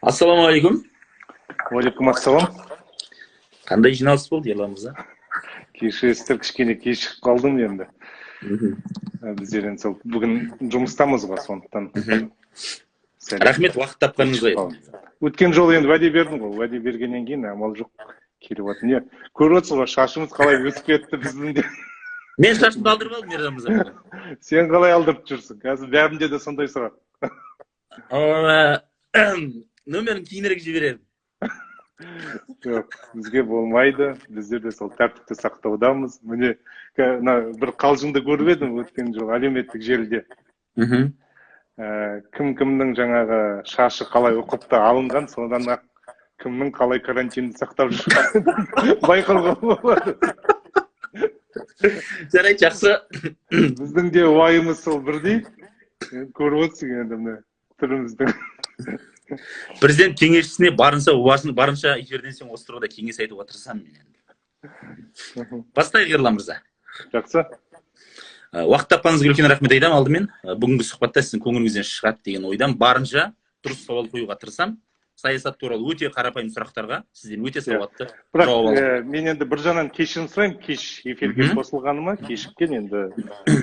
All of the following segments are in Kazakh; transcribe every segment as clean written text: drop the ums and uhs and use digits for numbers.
Ассалаумағалейкум. Уағалейкум ассалам. Қандай жиналыс болды, Ерлан мырза? Кешіресіздер, кішкене кешігіп қалдым енді. Біздер енді сол бүгін жұмыстамыз ғой, сондықтан сәл Рахмет уақыт тапқаныңызға. кешігіп қалдым. Өткен жолы енді уәде бердім ғой, уәде бергеннен кейін амал жоқ, келіп жатыр. Не көріп отырсыз ғой, шашымыз қалай өсіп кетті біздің де. Мен шашымды алдырып алдым, Ерлан мырза. Сен қалай алдырып жүрсің? Қазір бәрінде де сондай сұрақ. Нөмірін кейінірек жіберермін. Жоқ, бізге болмайды, біздер де сол тәртіпті сақтаудамыз. Міне, мына бір қалжыңды көріп едім өткен жолы әлеуметтік желіде. Кім кімнің жаңағы шашы қалай ұқыпты алынған, содан ақ кімнің қалай карантинді сақтап жүргенін байқауға болады. Жарайды, жақсы. Біздің де уайымыз сол бірдей. Енді көріп отырсың енді мына түріміздің. Президент кеңесшісіне барынша барынша эфирден соң осы тұрғыда кеңес айтуға тырысамын мен енді. Бастайық, Ерлан мырза. Жақсы. Уақыт тапқаныңызға үлкен рахмет айтамын алдымен. Бүгінгі сұхбатта сіздің көңіліңізден шығады деген ойдамын. Барынша дұрыс сауал қоюға тырысамын. Саясат туралы өте қарапайым сұрақтарға сізден өте сауатты Бірақ жауап алдым. Мен енді бір жағынан кешірім сұраймын кеш эфирге қосылғаныма, кешіккен. Енді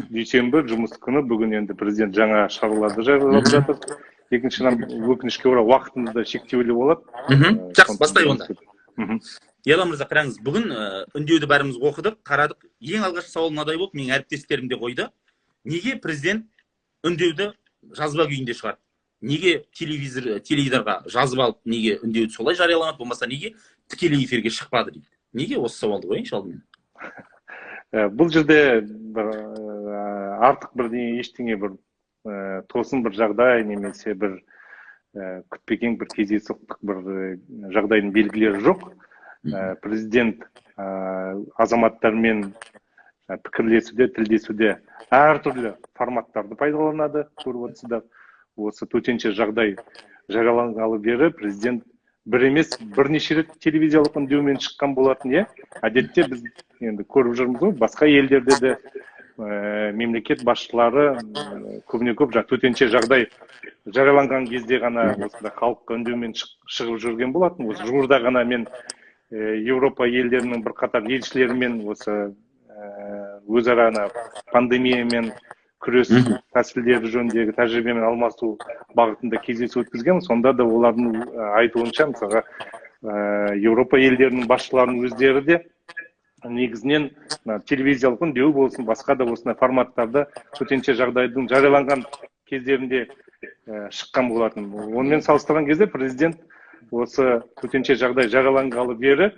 дүйсенбі, жұмыс күні, бүгін енді президент жаңа шараларды жариялап жатыр. Екіншіден, өкінішке орай, уақытымыз да шектеулі болады. Жақсы, бастайық онда. Ерлан мырза, қараңыз, бүгін үндеуді бәріміз оқыдық, қарадық. Ең алғашқы сауал мынадай болды, менің әріптестерім де қойды. Неге президент үндеуді жазба күйінде шығарды? Неге телевизор, теледидарға жазып алып, неге үндеуді солай жарияламады, болмаса неге тікелей эфирге шықпады дейді. Неге? Осы сауалды қояйыншы алдымен. Бұл жерде бір артық бірдеңе, ештеңе, бір тосын бір жағдай немесе бір күтпеген бір кездейсоқтық бір жағдайдың белгілері жоқ. Президент азаматтармен пікірлесуде, тілдесуде әртүрлі форматтарды пайдаланады, көріп отырсыздар. Осы төтенше жағдай жарияланғалы бері президент бір емес, бірнеше рет телевизиялық үндеумен шыққан болатын, иә. Әдетте біз енді көріп жүрміз ғой, басқа елдерде де мемлекет басшылары көбіне көп жаңа төтенше жағдай жарияланған кезде ғана осындай халыққа үндеумен шығып жүрген болатын. Осы жуырда ғана мен Еуропа елдерінің бірқатар елшілерімен осы өзара ана пандемиямен күрес тәсілдері жөніндегі тәжірибемен алмасу бағытында кездесу өткізген. Сонда да олардың айтуынша, мысалға, Еуропа елдерінің басшыларының өздері де негізінен мына телевизиялық үндеу болсын, басқа да осындай форматтарда төтенше жағдайдың жарияланған кездерінде шыққан болатын. Онымен салыстырған кезде президент осы төтенше жағдай жарияланғалы бері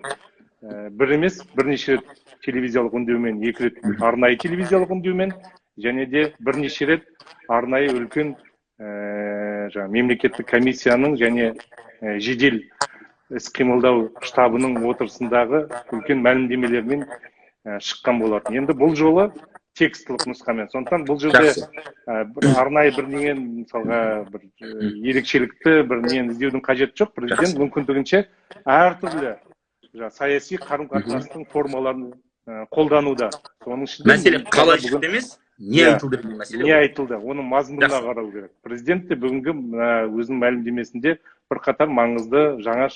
бір емес, бірнеше рет телевизиялық үндеумен, екі рет арнайы телевизиялық үндеумен және де бірнеше рет арнайы үлкен жаңа мемлекеттік комиссияның және жедел іс қимылдау штабының отырысындағы үлкен мәлімдемелермен шыққан болатын. Енді бұл жолы текстілік нұсқамен. Сондықтан бұл жерде бір арнайы бірдеңе, мысалға, бір ерекшелікті бір нені іздеудің қажеті жоқ. Президент мүмкіндігінше әртүрлі жаңа саяси қарым қатынастың формаларын қолдануда. Соның ішінде Мәселе қалай шықты емес, не айтылды деген мәселе Не ғой. айтылды, оның мазмұнына қарау керек. Президент те бүгінгі өзінің мәлімдемесінде бірқатар маңызды жаңа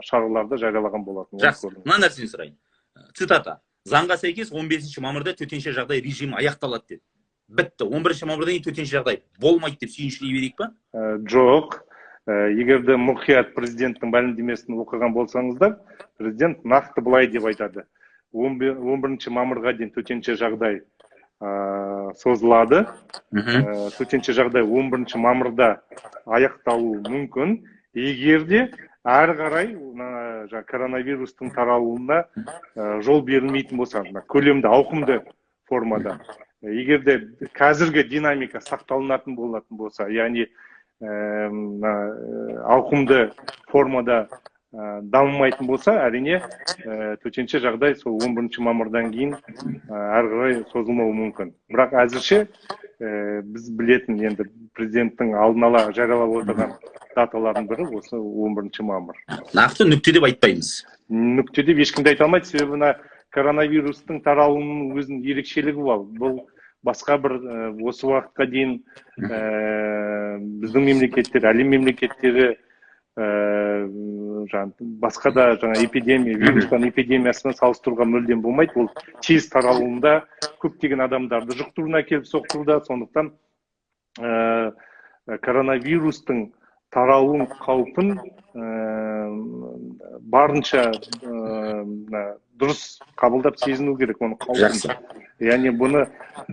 шараларды жариялаған болатын. Оны көрдім. Мына нәрсені сұрайын. Цитата. Заңға сәйкес 15 мамырда төтенше жағдай режимі аяқталады деді. Бітті. 11 мамырдан кейін төтенше жағдай болмайды деп сүйіншілей берейік па? Жоқ. Егер де мұқият президенттің мәлімдемесін оқыған болсаңыздар, президент нақты былай деп айтады. 11 мамырға дейін төтенше жағдай созылады. Төтенше жағдай 11 мамырда аяқталуы мүмкін. Егер де әрі қарай мына жаңа коронавирустың таралуына жол берілмейтін болса, мына көлемді, ауқымды формада. Егер де қазіргі динамика сақталынатын болатын болса, яғни мына ауқымды формада дамымайтын болса, әрине, төтенше жағдай сол 11 мамырдан кейін әрі қарай созылмауы мүмкін. Бірақ әзірше біз білетін енді президенттің алдын ала жариялап отырған даталардың бірі осы 11 мамыр. Нақты нүкте деп айтпаймыз. Нүкте деп ешкім де айта алмайды, себебі мына коронавирустың таралуының өзінің ерекшелігі бар. Бұл басқа бір осы уақытқа дейін біздің мемлекеттер, әлем мемлекеттері Басқа да жаңа эпидемия, вирустан эпидемиясына салыстыруға мүлдем болмайды. Ол тез таралуында, көптеген адамдарды жұқтыруына келіп соқтыруда. Сондықтан коронавирустың таралуын қаупін барынша дұрыс қабылдап сезіну керек оның қаупін. Яғни бұны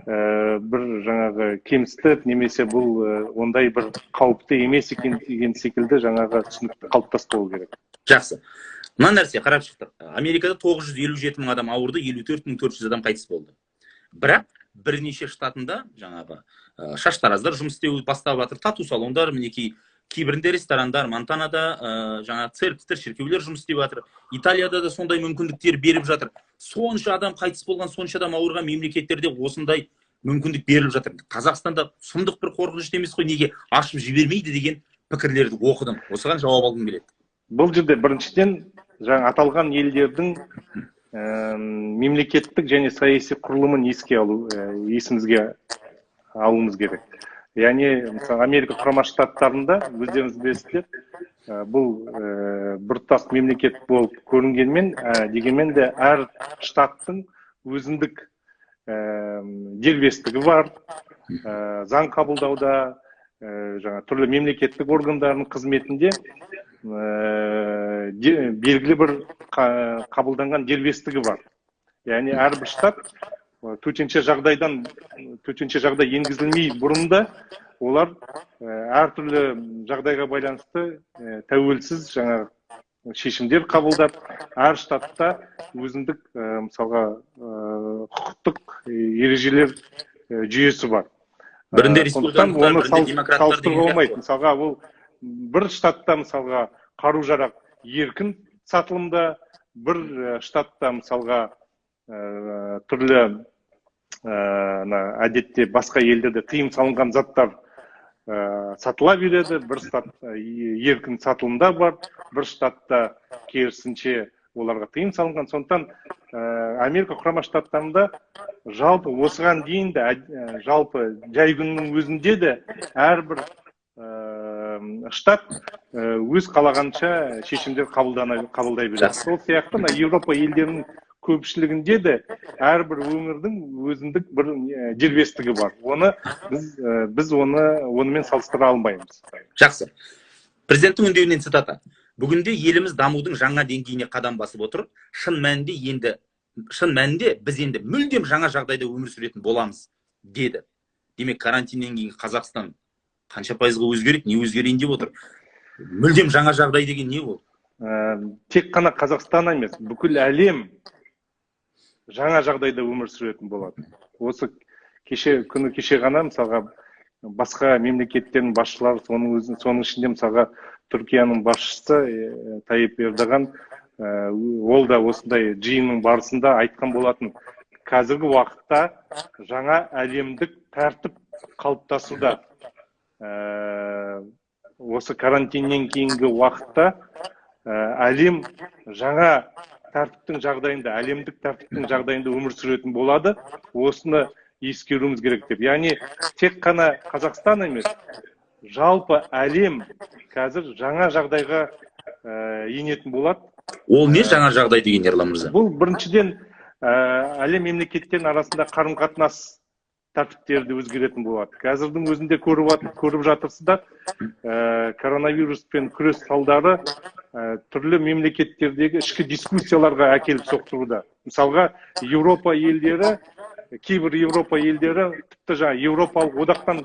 бір жаңағы кемсітіп немесе бұл ондай бір қауіпті емес екен деген секілді жаңағы түсінікті қалыптастыру керек. Жақсы. Мына нәрсе қарап шықтық. Америкада 957 мың адам ауырды, 54 400 адам қайтыс болды. Бірақ бірнеше штатында жаңағы шаштараздар жұмыс істеу бастап жатыр, тату салондар, мінекей кейбірінде ресторандар, Монтанада жаңа церковьтер, шіркеулер жұмыс істеп жатыр. Италияда да сондай мүмкіндіктер беріп жатыр. Сонша адам қайтыс болған, сонша адам ауырған мемлекеттерде осындай мүмкіндік беріліп жатыр. Қазақстанда сұмдық бір қорқынышты емес қой, неге ашып жібермейді деген пікірлерді оқыдым. Осыған жауап алғым келеді. Бұл жерде біріншіден жаңа аталған елдердің мемлекеттік және саяси құрылымын еске алу, есімізге алуымыз керек. Яғни, мысалы, Америка Құрама Штаттарында, өздеріңіз білесіздер, бұл біртұтас мемлекет болып көрінгенмен, дегенмен де әр штаттың өзіндік дербестігі бар, заң қабылдауда, жаңа түрлі мемлекеттік органдардың қызметінде белгілі бір қабылданған дербестігі бар. Яғни әрбір штат төтенше жағдай енгізілмей бұрын да олар әртүрлі жағдайға байланысты тәуелсіз жаңа шешімдер қабылдап, әр штатта өзіндік мысалға құқықтық ережелер жүйесі бар. Бірінде республикалықтар, бірінде демократтар деген болмайды. Мысалға, ол бір штатта мысалға қару-жарақ еркін сатылымда, бір штатта мысалға түрлі әдетте басқа елдерде тыйым салынған заттар сатыла береді, бір штат еркін сатылымда бар, бір штатта керісінше оларға тыйым салынған. Сондықтан Америка Құрама Штаттарында жалпы осыған дейін де, жалпы жай күннің өзінде де әрбір штат өз қалағанша шешімдер қабылдай береді. Сол сияқты мына Еуропа елдерінің көпшілігінде де әрбір өңірдің өзіндік бір дербестігі бар. Оны біз онымен салыстыра алмаймыз. Жақсы. Президенттің үндеуінен цитата. Бүгінде еліміз дамудың жаңа деңгейіне қадам басып отыр. Шын мәнінде біз енді мүлдем жаңа жағдайда өмір сүретін боламыз, деді. Демек, карантиннен кейін Қазақстан қанша пайызға өзгереді, не өзгерейін деп отыр? Мүлдем жаңа жағдай деген не ол? Тек қана Қазақстан емес, бүкіл әлем жаңа жағдайда өмір сүретін болады. Осы күні кеше ғана мысалға басқа мемлекеттердің басшылары, соның ішінде мысалға Түркияның басшысы Тайип Эрдоган, ол да осындай жиынның барысында айтқан болатын. Қазіргі уақытта жаңа әлемдік тәртіп қалыптасуда. Осы карантиннен кейінгі уақытта әлем жаңа тәртіптің жағдайында, әлемдік тәртіптің жағдайында өмір сүретін болады. Осыны ескеруіміз керек деп. Яғни тек қана Қазақстан емес, жалпы әлем қазір жаңа жағдайға енетін болады. Ол не жаңа жағдай деген, Ерлан мырза? Бұл біріншіден әлем мемлекеттерінің арасында қарым-қатынас тәртіптері де өзгеретін болады. Қазірдің өзінде көріп жатырсыздар, коронавируспен күрес салдары түрлі мемлекеттердегі ішкі дискуссияларға әкеліп соқтыруда. Мысалға, Еуропа елдері, кейбір Еуропа елдері тіпті жаңа Еуропалық одақтан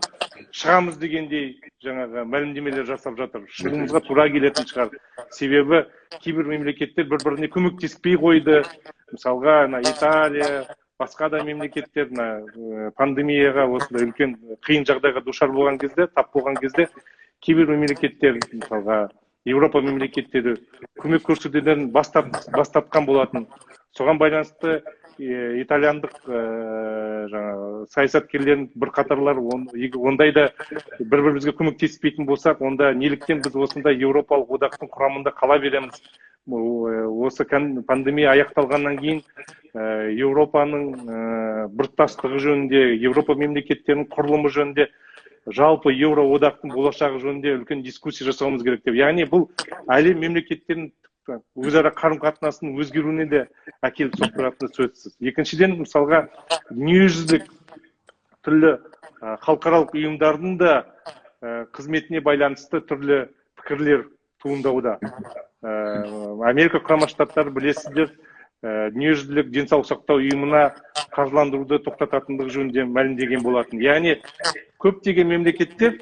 шығамыз дегендей жаңағы мәлімдемелер жасап жатыр. Шығуымызға тура келетін шығар. Себебі кейбір мемлекеттер бір-біріне көмектеспей қойды. Мысалға, Италия, басқа да мемлекеттер пандемияға осындай үлкен қиын жағдайға душар болған кезде, тап болған кезде кейбір мемлекеттер, мысалға, Еуропа мемлекеттері көмек көрсетуден бас тартқан болатын. Соған байланысты итальяндық жаңағы саясаткерлердің бірқатарлары ондай да бір-бірімізге көмектеспейтін болсақ, онда неліктен біз осындай Еуропалық одақтың құрамында қала береміз? Осы пандемия аяқталғаннан кейін Еуропаның біртұтастығы жөнінде, Еуропа мемлекеттерінің құрылымы жөнінде Жалпы Еуроодақтың болашағы жөнінде үлкен дискуссия жасауымыз керек деп. Яғни бұл әлем мемлекеттерінің өзара қарым-қатынасының өзгеруіне де әкеліп соқтыратыны сөзсіз. Екіншіден, мысалға, дүниежүзілік түрлі халықаралық ұйымдардың да қызметіне байланысты түрлі пікірлер туындауда. Америка Құрама Штаттары, білесіздер, дүниежүзілік денсаулық сақтау ұйымына қаржыландыруды тоқтататындығы жөнінде мәлімдеген болатын. Яғни көптеген мемлекеттер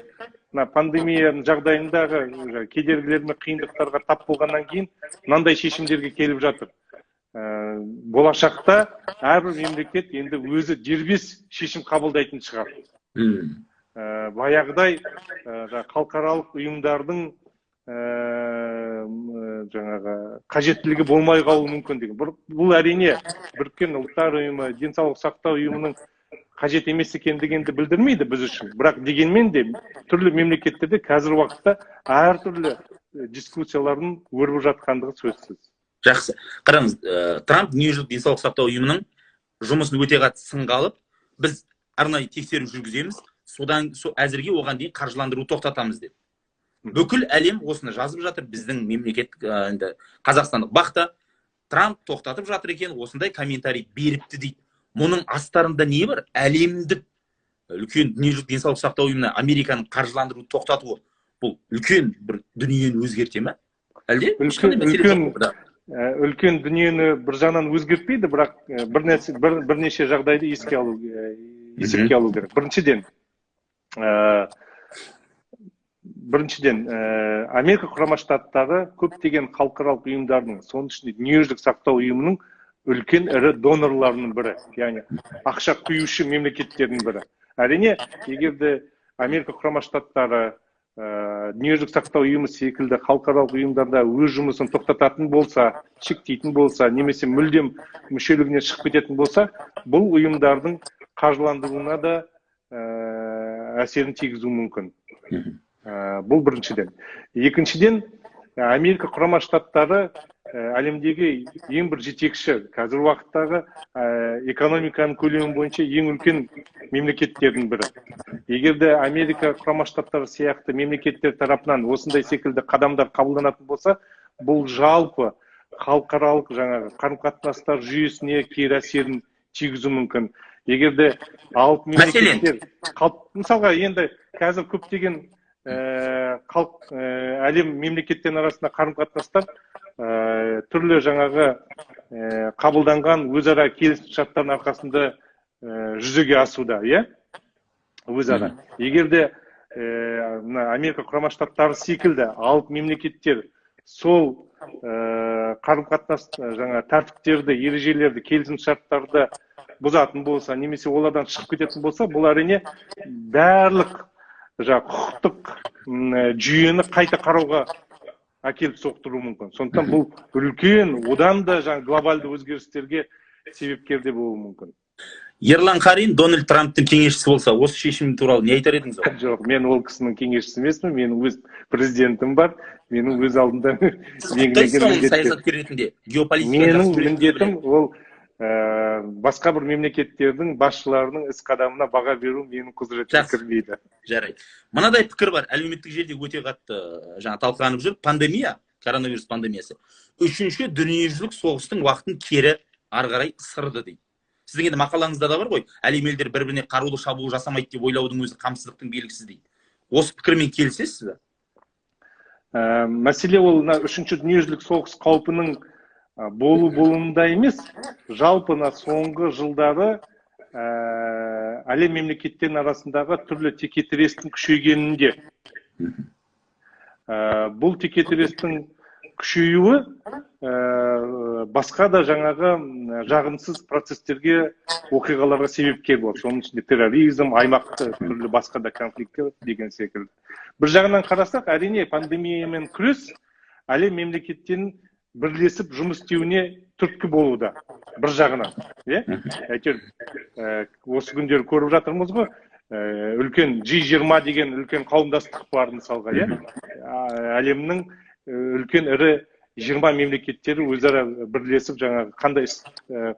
мына пандемия жағдайындағы кедергілер мен қиындықтарға тап болғаннан кейін мынандай шешімдерге келіп жатыр. Болашақта әрбір мемлекет енді өзі дербес шешім қабылдайтын шығар. Баяғыдай халықаралық ұйымдардың жаңағы қажеттілігі болмай қалуы мүмкін деген. Бұл әрине Біріккен Ұлттар Ұйымы, денсаулық сақтау ұйымының қажет емес екендігін білдірмейді біз үшін. Бірақ дегенмен де түрлі мемлекеттерде қазіргі уақытта әртүрлі дискуссиялардың өрбіп жатқандығы сөзсіз. Жақсы. Қараңыз, Трамп дүниежүзілік денсаулық сақтау ұйымының жұмысын өте қатты сынға алып, біз арнайы тексеру жүргіземіз, содан әзірге оған дейін қаржыландыруды тоқтатамыз деп. Бүкіл әлем осыны жазып жатыр, біздің мемлекет, енді қазақстандық бақта Трамп тоқтатып жатыр екен, осындай комментарий беріпті дейді. Мұның астарында не бар? Әлемдік үлкен дүниежүзілік денсаулық сақтау ұйымына Американың қаржыландыруды тоқтатуы бұл үлкен бір дүниені өзгерте ме? Әлде ешқандай мәселе жоқ па? Үлкен дүниені бір жағынан өзгертпейді, бірақ бірнеше жағдайды есепке алу керек. Біріншіден, Америка Құрама Штаттары көптеген халықаралық ұйымдардың, соның ішінде дүниежүзілік сақтау ұйымының үлкен ірі донорларының бірі, яғни ақша құюшы мемлекеттердің бірі. Әрине, егер де Америка Құрама Штаттары дүниежүзілік сақтау ұйымы секілді халықаралық ұйымдарда өз жұмысын тоқтататын болса, шектейтін болса, немесе мүлдем мүшелігінен шығып кететін болса, бұл ұйымдардың қаржыландыруына да әсерін тигізуі мүмкін. Бұл біріншіден. Екіншіден, Америка Құрама Штаттары әлемдегі ең бір жетекші, қазіргі уақыттағы экономиканың көлемі бойынша ең үлкен мемлекеттердің бірі. Егер де Америка Құрама Штаттары сияқты мемлекеттер тарапынан осындай секілді қадамдар қабылданатын болса, бұл жалпы халықаралық жаңағы қарым-қатынастар жүйесіне кері әсерін тигізуі мүмкін. Егер де алып мемлекеттер, мысалға, енді қазір көптеген халық әлем мемлекеттерінің арасында қарым-қатынастар түрлі жаңағы қабылданған өзара келісімшарттардың арқасында жүзеге асуда, иә? Өзара. Егер де Америка Құрама Штаттары секілді алып мемлекеттер сол қарым-қатынас жаңа тәртіптерді, ережелерді, келісімшарттарды бұзатын болса, немесе олардан шығып кететін болса, бұл әрине барлық құқықтық жүйені қайта қарауға әкеліп соқтыруы мүмкін. Сондықтан бұл үлкен, одан да жаңа глобалды өзгерістерге себепкер де болуы мүмкін. Ерлан Қарин Дональд Трамптың кеңесшісі болса, осы шешім туралы не айтар едіңіз? Жоқ, мен ол кісінің кеңесшісі емеспін, менің өз президентім бар, менің өз алдымда саясаткер ретінде геополитика. Менің міндетім ол басқа бір мемлекеттердің басшыларының іс қадамына баға беру менің құзыретіме кірмейді. Жарайды. Мынадай пікір бар, әлеуметтік желіде өте қатты жаңа талқыланып жүр. Пандемия, коронавирус пандемиясы үшінші дүниежүзілік соғыстың уақытын кері ары қарай ысырды дейді. Сіздің енді мақалаңызда да бар ғой, әлем елдері бір-біріне қарулы шабуыл жасамайды деп ойлаудың өзі қамсыздықтың белгісі дейді. Осы пікірмен келісесіз бе? Мәселе ол мына үшінші дүниежүзілік соғыс қаупінің болуында емес, жалпы соңғы жылдары әлем мемлекеттерінің арасындағы түрлі текетірестің күшейгенінде. Бұл текетірестің күшеюі басқа да жаңағы жағымсыз процестерге, оқиғаларға себепкер болды. Соның ішінде терроризм, аймақты түрлі басқа да конфликттер деген секілді. Бір жағынан қарасақ, әрине пандемиямен күрес әлем мемлекеттерінің бірлесіп жұмыс істеуіне түрткі болуда, бір жағынан. Әйтеуір осы күндері көріп жатырмыз ғой, үлкен G20 деген үлкен қауымдастық бар мысалға, әлемнің үлкен ірі 20 мемлекеттері өзара бірлесіп жаңағы қандай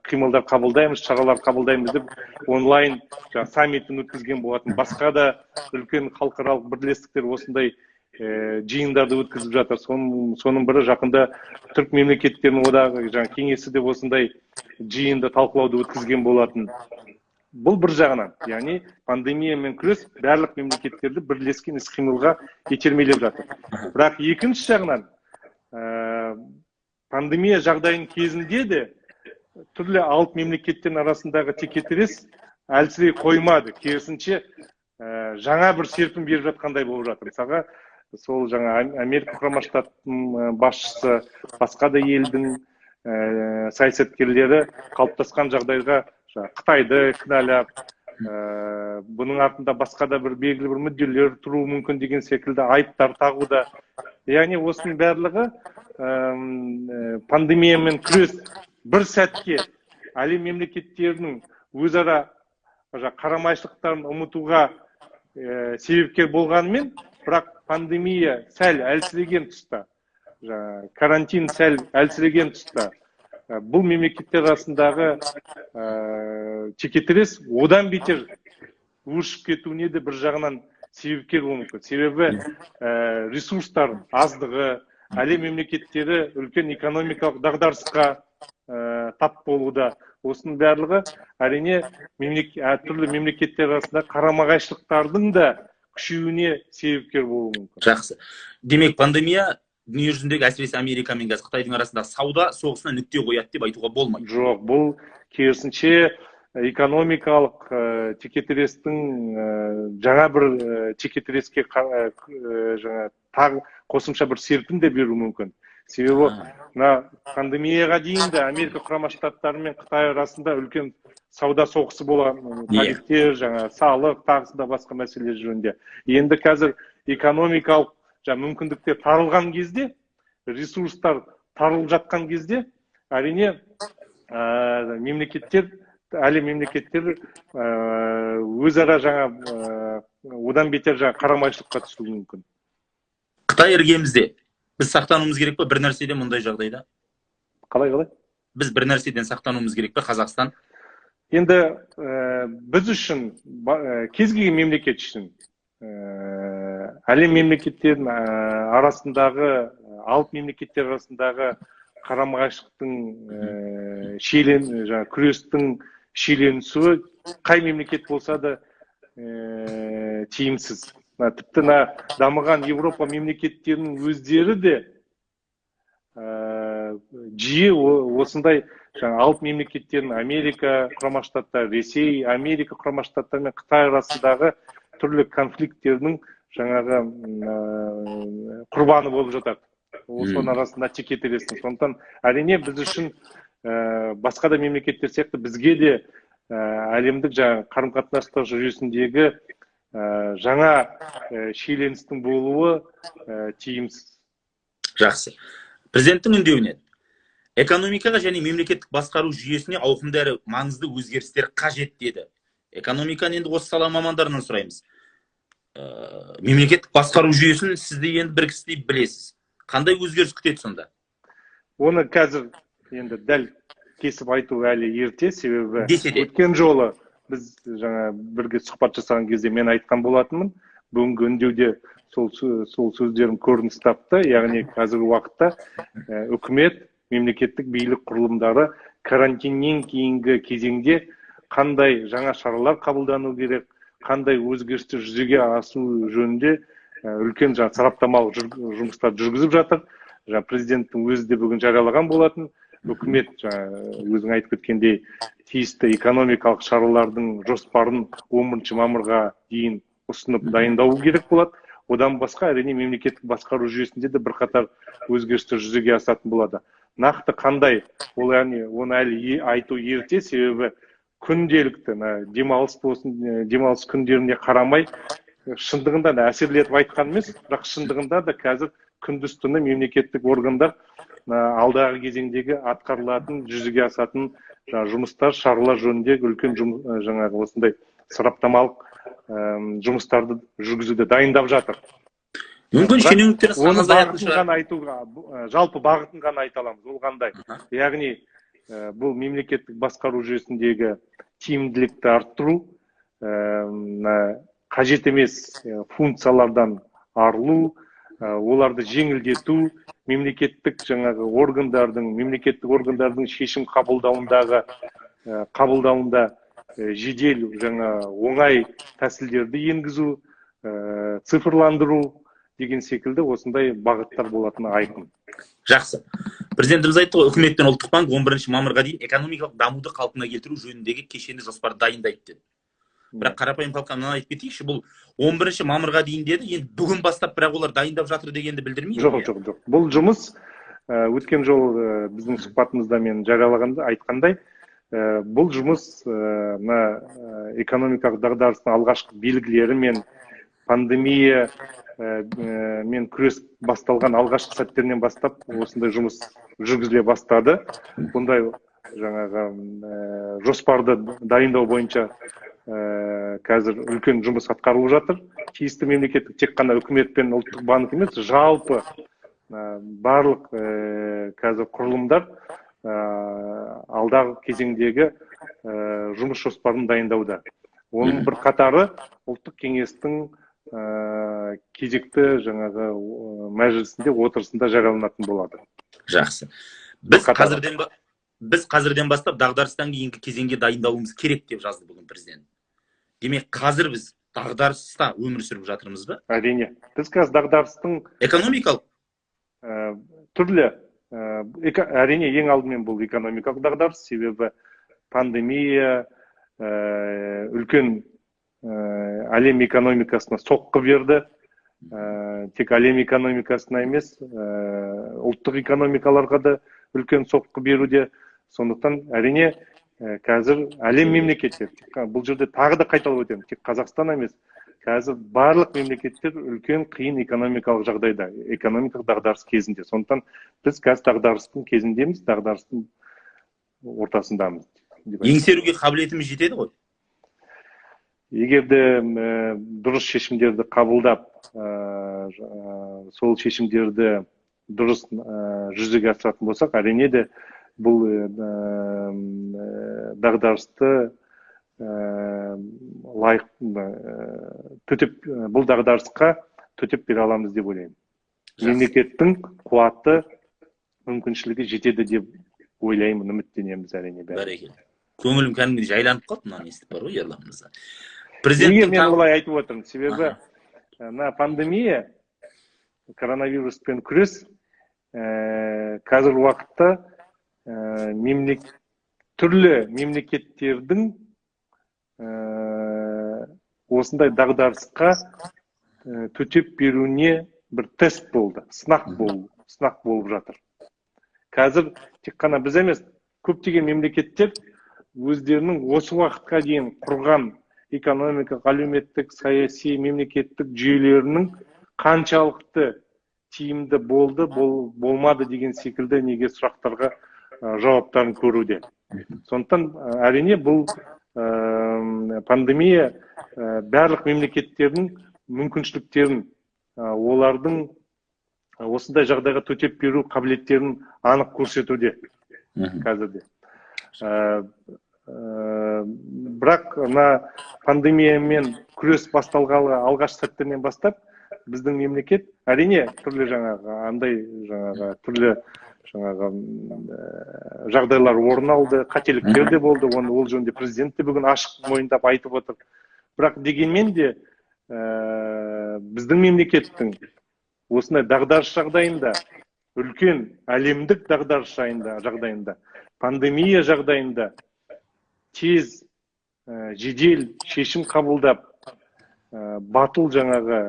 қимылдар қабылдаймыз, шаралар қабылдаймыз деп онлайн жаңағы саммитін өткізген болатын. Басқа да үлкен халықаралық бірлестіктер осындай жиындарды өткізіп жатыр. Соның бірі жақында Түрік мемлекеттерінің одағы жаңағы кеңесі де осындай жиынды талқылауды өткізген болатын. Бұл бір жағынан, яғни пандемиямен күрес барлық мемлекеттерді бірлескен іс-қимылға итермелеп жатыр. Бірақ екінші жағынан пандемия жағдайының кезінде де түрлі алып мемлекеттердің арасындағы текетірес әлсірей қоймады. Керісінше, жаңа бір серпін беріп жатқандай болып жатыр. Мысалға, сол жаңа Америка Құрама Штатының басшысы, басқа да елдің саясаткерлері қалыптасқан жағдайға Қытайды кінәлап, бұның артында басқа да бір белгілі бір мүдделер тұруы мүмкін деген секілді айыптар тағуда. Яғни осының барлығы пандемиямен күрес бір сәтке әлем мемлекеттерінің өзара қарама-қайшылықтарын ұмытуға себепкер болғанымен, бірақ пандемия сәл әлсіреген тұста, карантин сәл әлсіреген тұста, бұл мемлекеттер арасындағы текетірес одан бетер өршіп кетуіне де бір жағынан себепкер болуы мүмкін. Себебі ресурстар аздығы, әлем мемлекеттері үлкен экономикалық дағдарысқа тап болуда. Осының барлығы әрине түрлі мемлекеттер арасында қарама-қайшылықтардың да күшеюіне себепкер болуы мүмкін. Жақсы. Демек, пандемия дүниежүзіндегі, әсіресе Америка мен қазір Қытайдың арасындағы сауда соғысына нүкте қояды деп айтуға болмайды. Жоқ, бұл керісінше экономикалық текетірестің жаңа бір текетіреске жаңа тағы қосымша бір серпін де беруі мүмкін. Себебі мына пандемияға дейін де Америка Құрама Штаттары мен Қытай арасында үлкен сауда соғысы болған, тарифтер, жаңа салық, тағысы да басқа мәселелер жөнінде. Енді қазір экономикалық мүмкіндіктер тарылған кезде, ресурстар тарылып жатқан кезде, әрине мемлекеттер, әлем мемлекеттері өзара жаңа одан бетер жаңа қарама-қайшылыққа түсуі мүмкін. Қытай іргемізде. Біз сақтануымыз керек пе бір нәрседен мұндай жағдайда? Қалай? Біз бір нәрседен сақтануымыз керек пе, Қазақстан? Енді біз үшін, кез келген мемлекет үшін, әлем мемлекеттерінің арасындағы, алып мемлекеттер арасындағы қарама-қайшылықтың жаңа күрестің шиеленісуі қай мемлекет болса да тиімсіз. Тіпті дамыған Европа мемлекеттерінің өздері де жиі осындай жаңа алып мемлекеттердің, Америка Құрама Штаттары, Ресей, Америка Құрама Штаттары мен Қытай арасындағы түрлі конфликттердің жаңағы құрбаны болып жатады. Осының арасында текетірестің. Сондықтан әрине біз үшін басқа да мемлекеттер сияқты бізге де әлемдік жаңа қарым-қатынастар жүйесіндегі жаңа шиеленістің болуы тиімсіз. Жақсы. Президенттің үндеуінен экономикаға және мемлекеттік басқару жүйесіне ауқымды әрі маңызды өзгерістер қажет деді. Экономиканы енді осы сала мамандарынан сұраймыз. Мемлекеттік басқару жүйесін сіз де енді бір кісідей білесіз. Қандай өзгеріс күтеді сонда? Оны қазір енді дәл кесіп айту әлі ерте, себебі өткен жолы біз жаңа бірге сұхбат жасаған кезде мен айтқан болатынмын. Бүгінгі үндеуде сол сөздерім көрініс тапты. Яғни қазіргі уақытта үкімет, мемлекеттік билік құрылымдары карантиннен кейінгі кезеңде қандай жаңа шаралар қабылдану керек, қандай өзгерістер жүзеге асу жөнінде үлкен жаңа сараптамалық жұмыстар жүргізіп жатыр. Жаңа президенттің өзі де бүгін жариялаған болатын. Үкімет жаңа өзің айтып кеткендей тиісті экономикалық шаралардың жоспарын 11 мамырға дейін ұсынып дайындау керек болады. Одан басқа әрине мемлекеттік басқару жүйесінде де бірқатар өзгерістер жүзеге асатын болады. Нақты қандай, ол яғни оны әлі айту ерте, себебі күнделікті демалыс болсын, демалыс күндеріне қарамай шындығында да әсерлетіп айтқан емес, бірақ шындығында да қазір күндіз түні мемлекеттік органдар алдағы кезеңдегі атқарылатын, жүзеге асатын жұмыстар, шаралар жөніндегі үлкен жаңағы осындай сараптамалық жұмыстарды жүргізуді дайындап жатыр. Мүмкін шенеуніктер оның бағытын ғана айтуға, жалпы бағытын ғана айта аламыз. Ол қандай? Яғни бұл мемлекеттік басқару жүйесіндегі тиімділікті арттыру, қажет емес функциялардан арылу, оларды жеңілдету, мемлекеттік жаңағы органдардың, мемлекеттік органдардың шешім қабылдауындағы қабылдауында жедел жаңа оңай тәсілдерді енгізу, цифрландыру деген секілді осындай бағыттар болатыны айқын. Жақсы. Президентіміз айтты ғой, Үкімет пен Ұлттық банк 11 мамырға дейін экономикалық дамуды қалпына келтіру жөніндегі кешенді жоспар дайындайды деді. Бірақ қарапайым халыққа мынаны айтып кетейікші, бұл 11 мамырға дейін деді, енді бүгін бастап бірақ олар дайындап жатыр дегенді білдірмейді. Жоқ, жоқ, жоқ. Бұл жұмыс өткен жолы біздің сұхбатымызда мен жариялағанда айтқандай, бұл жұмыс мына экономикалық дағдарыстың алғашқы белгілері мен пандемия мен күрес басталған алғашқы сәттерінен бастап осындай жұмыс жүргізіле бастады. Бұндай жаңағы жоспарды дайындау бойынша қазір үлкен жұмыс атқарылып жатыр. Тиісті мемлекеттік тек қана үкімет пен Ұлттық банк емес, жалпы барлық қазір құрылымдар алдағы кезеңдегі жұмыс жоспарын дайындауда. Оның бір қатары Ұлттық кеңестің кезекті жаңағы мәжілісінде, отырысында жарияланатын болады. Жақсы. Біз қазірден бастап дағдарыстан кейінгі кезеңге дайындалуымыз керек деп жазды бүгін президент. Демек, қазір біз дағдарыста өмір сүріп жатырмыз ба? Әрине. Біз қазір дағдарыстың экономикалық түрлі, әрине ең алдымен бұл экономикалық дағдарыс, себебі пандемия үлкен әлем экономикасына соққы берді. Тек әлем экономикасына емес, ұлттық экономикаларға да үлкен соққы беруде. Сондықтан әрине қазір әлем мемлекеттері, бұл жерде тағы да қайталап өтемін, тек Қазақстан емес, қазір барлық мемлекеттер үлкен қиын экономикалық жағдайда, экономикалық дағдарыс кезінде. Сондықтан біз қазір дағдарыстың кезіндеміз, дағдарыстың ортасындамыз. Еңсеруге қабілетіміз жетеді ғой? Егер де дұрыс шешімдерді қабылдап, сол шешімдерді дұрыс жүзеге асыратын болсақ, әрине де бұл дағдарысты лайық төтеп, бұл дағдарысқа төтеп бере аламыз деп ойлаймын. Мемлекеттің қуаты, мүмкіншілігі жетеді деп ойлаймын, үміттенеміз әрине бәрі. Бәрекелді. Көңілім кәдімгідей жайланып қалды, мынаны естіп бар ғой, Ерлан мырза. Неге мен олай айтып отырмын? Себебі мына пандемия, коронавируспен күрес қазіргі уақытта түрлі мемлекеттердің осындай дағдарысқа төтеп беруіне бір тест болды, сынақ болып жатыр. Қазір тек қана біз емес, көптеген мемлекеттер өздерінің осы уақытқа дейін құрған экономикалық, әлеуметтік, саяси, мемлекеттік жүйелерінің қаншалықты тиімді болды, болмады деген секілді неге сұрақтарға жауаптарын көруде. Сондықтан әрине бұл пандемия барлық мемлекеттердің мүмкіншіліктерін, олардың осындай жағдайға төтеп беру қабілеттерін анық көрсетуде қазірде. Бірақ мына пандемиямен күрес басталғалы алғаш сәттерінен бастап біздің мемлекет әрине түрлі жаңағы андай жаңағы түрлі жаңағы жағдайлар орын алды, қателіктер де болды, оны ол жөнінде президент те бүгін ашық мойындап айтып отыр. Бірақ дегенмен де біздің мемлекеттің осындай дағдарыс жағдайында, үлкен әлемдік дағдарыс жағдайында, пандемия жағдайында тез, жедел шешім қабылдап, батыл жаңағы,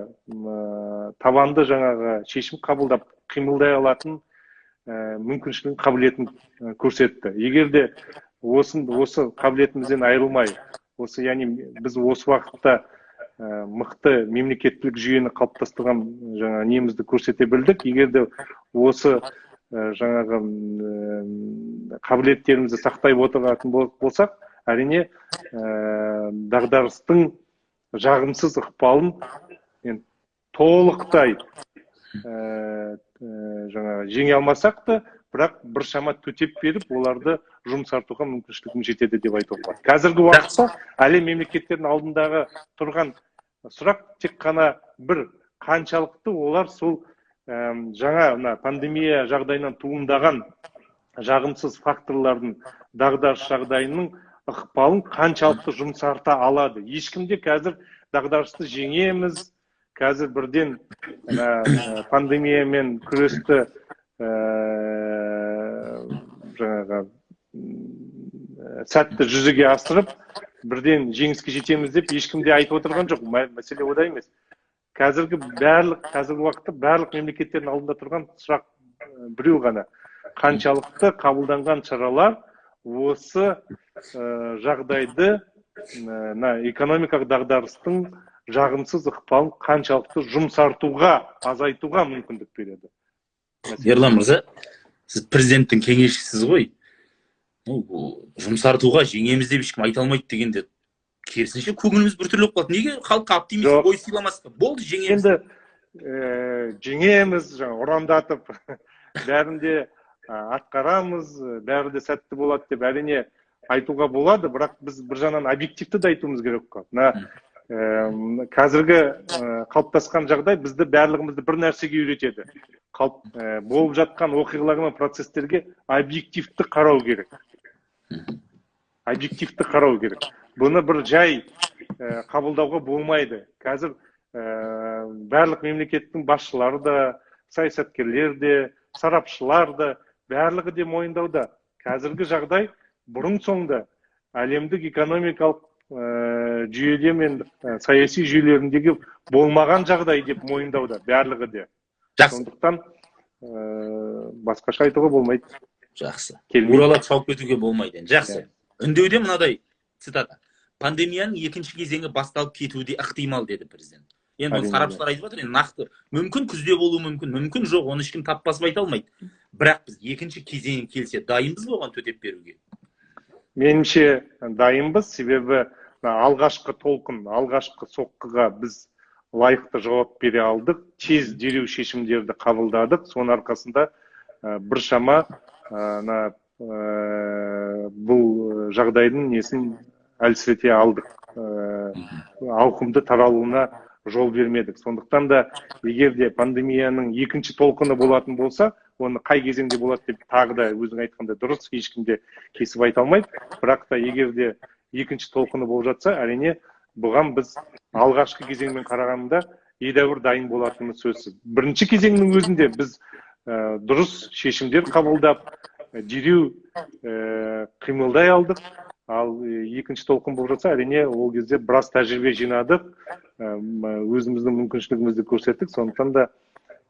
табанды жаңағы шешім қабылдап қимылдай алатын мүмкіншілігін, қабілетін көрсетті. Егер де осы қабілетімізден айырылмай, осы, яғни біз осы уақытта мықты мемлекеттік жүйені қалыптастырған жаңа немізді көрсете білдік. Егер де осы жаңағы қабілеттерімізді сақтай отыратын болсақ, әрине дағдарыстың жағымсыз ықпалын толықтай Жаңағы жеңе алмасақ та, бірақ біршама төтеп беріп, оларды жұмсартуға мүмкіншілігіміз жетеді деп айтуға болады. Қазіргі уақытта әлем мемлекеттерінің алдындағы тұрған сұрақ тек қана бір: қаншалықты олар сол жаңа мына пандемия жағдайынан туындаған жағымсыз факторлардың, дағдарыс жағдайының ықпалын қаншалықты жұмсарта алады. Ешкім де қазір дағдарысты жеңеміз, қазір бірден пандемиямен күресті жаңағы сәтті жүзеге асырып, бірден жеңіске жетеміз деп ешкім де айтып отырған жоқ. Мәселе ода емес. Қазіргі уақытта барлық мемлекеттердің алдында тұрған сұрақ біреу ғана: қаншалықты қабылданған шаралар осы жағдайды, экономикалық дағдарыстың жағымсыз ықпалын қаншалықты жұмсартуға, азайтуға мүмкіндік береді. Ерлан мырза, сіз президенттің кеңесшісіз ғой. Жұмсартуға, жеңеміз деп ешкім айта алмайды дегенде, керісінше көңіліміз біртүрлі болып қалады. Неге халыққа оптимист ой сыйламасқа? Болды, жеңеміз. Енді жеңеміз, жаңа ұрандатып, бәрін де атқарамыз, бәрі де сәтті болады деп әрине айтуға болады, бірақ біз бір жағынан объективті де айтуымыз керек қой. Мына қазіргі қалыптасқан жағдай бізді, барлығымызды бір нәрсеге үйретеді. Болып жатқан оқиғалар мен процестерге объективті қарау керек. Объективті қарау керек. Бұны бір жай қабылдауға болмайды. Қазір барлық мемлекеттің басшылары да, саясаткерлер де, сарапшылар да, барлығы де мойындауда. Қазіргі жағдай бұрын соңды әлемдік экономикалық жүйеде мен саяси жүйелеріндегі болмаған жағдай деп мойындауда барлығы де. Сондықтан басқаша айтуға болмайды. Жақсы. Уралап шауып кетуге болмайды. Жақсы. Үндеуде мынадай цитата: пандемияның екінші кезеңі басталып кетуі де ықтимал деді президент. Енді оны сарапшылар айтып жатыр, енді нақты мүмкін күзде болуы мүмкін, мүмкін жоқ, оны ешкім тап басып айта алмайды. Бірақ біз екінші кезең келсе дайынбыз ба оған төтеп беруге? Меніңше дайынбыз, себебі алғашқы толқын, алғашқы соққыға біз лайықты жауап бере алдық, тез дереу шешімдерді қабылдадық, соның арқасында біршама бұл жағдайдың несін әлсірете алдық, ауқымды таралуына жол бермедік. Сондықтан да егер де пандемияның екінші толқыны болатын болса, оны қай кезеңде болады деп тағы да өзің айтқандай дұрыс, ешкім де кесіп айта алмайды. Бірақ та егер де екінші толқыны болып жатса, әрине бұған біз алғашқы кезеңмен қарағанда едәуір дайын болатынымыз сөзсіз. Бірінші кезеңнің өзінде біз дұрыс шешімдер қабылдап, дереу қимылдай алдық. Ал екінші толқын болып жатса, әрине ол кезде біраз тәжірибе жинадық, өзіміздің мүмкіншілігімізді көрсеттік. Сондықтан да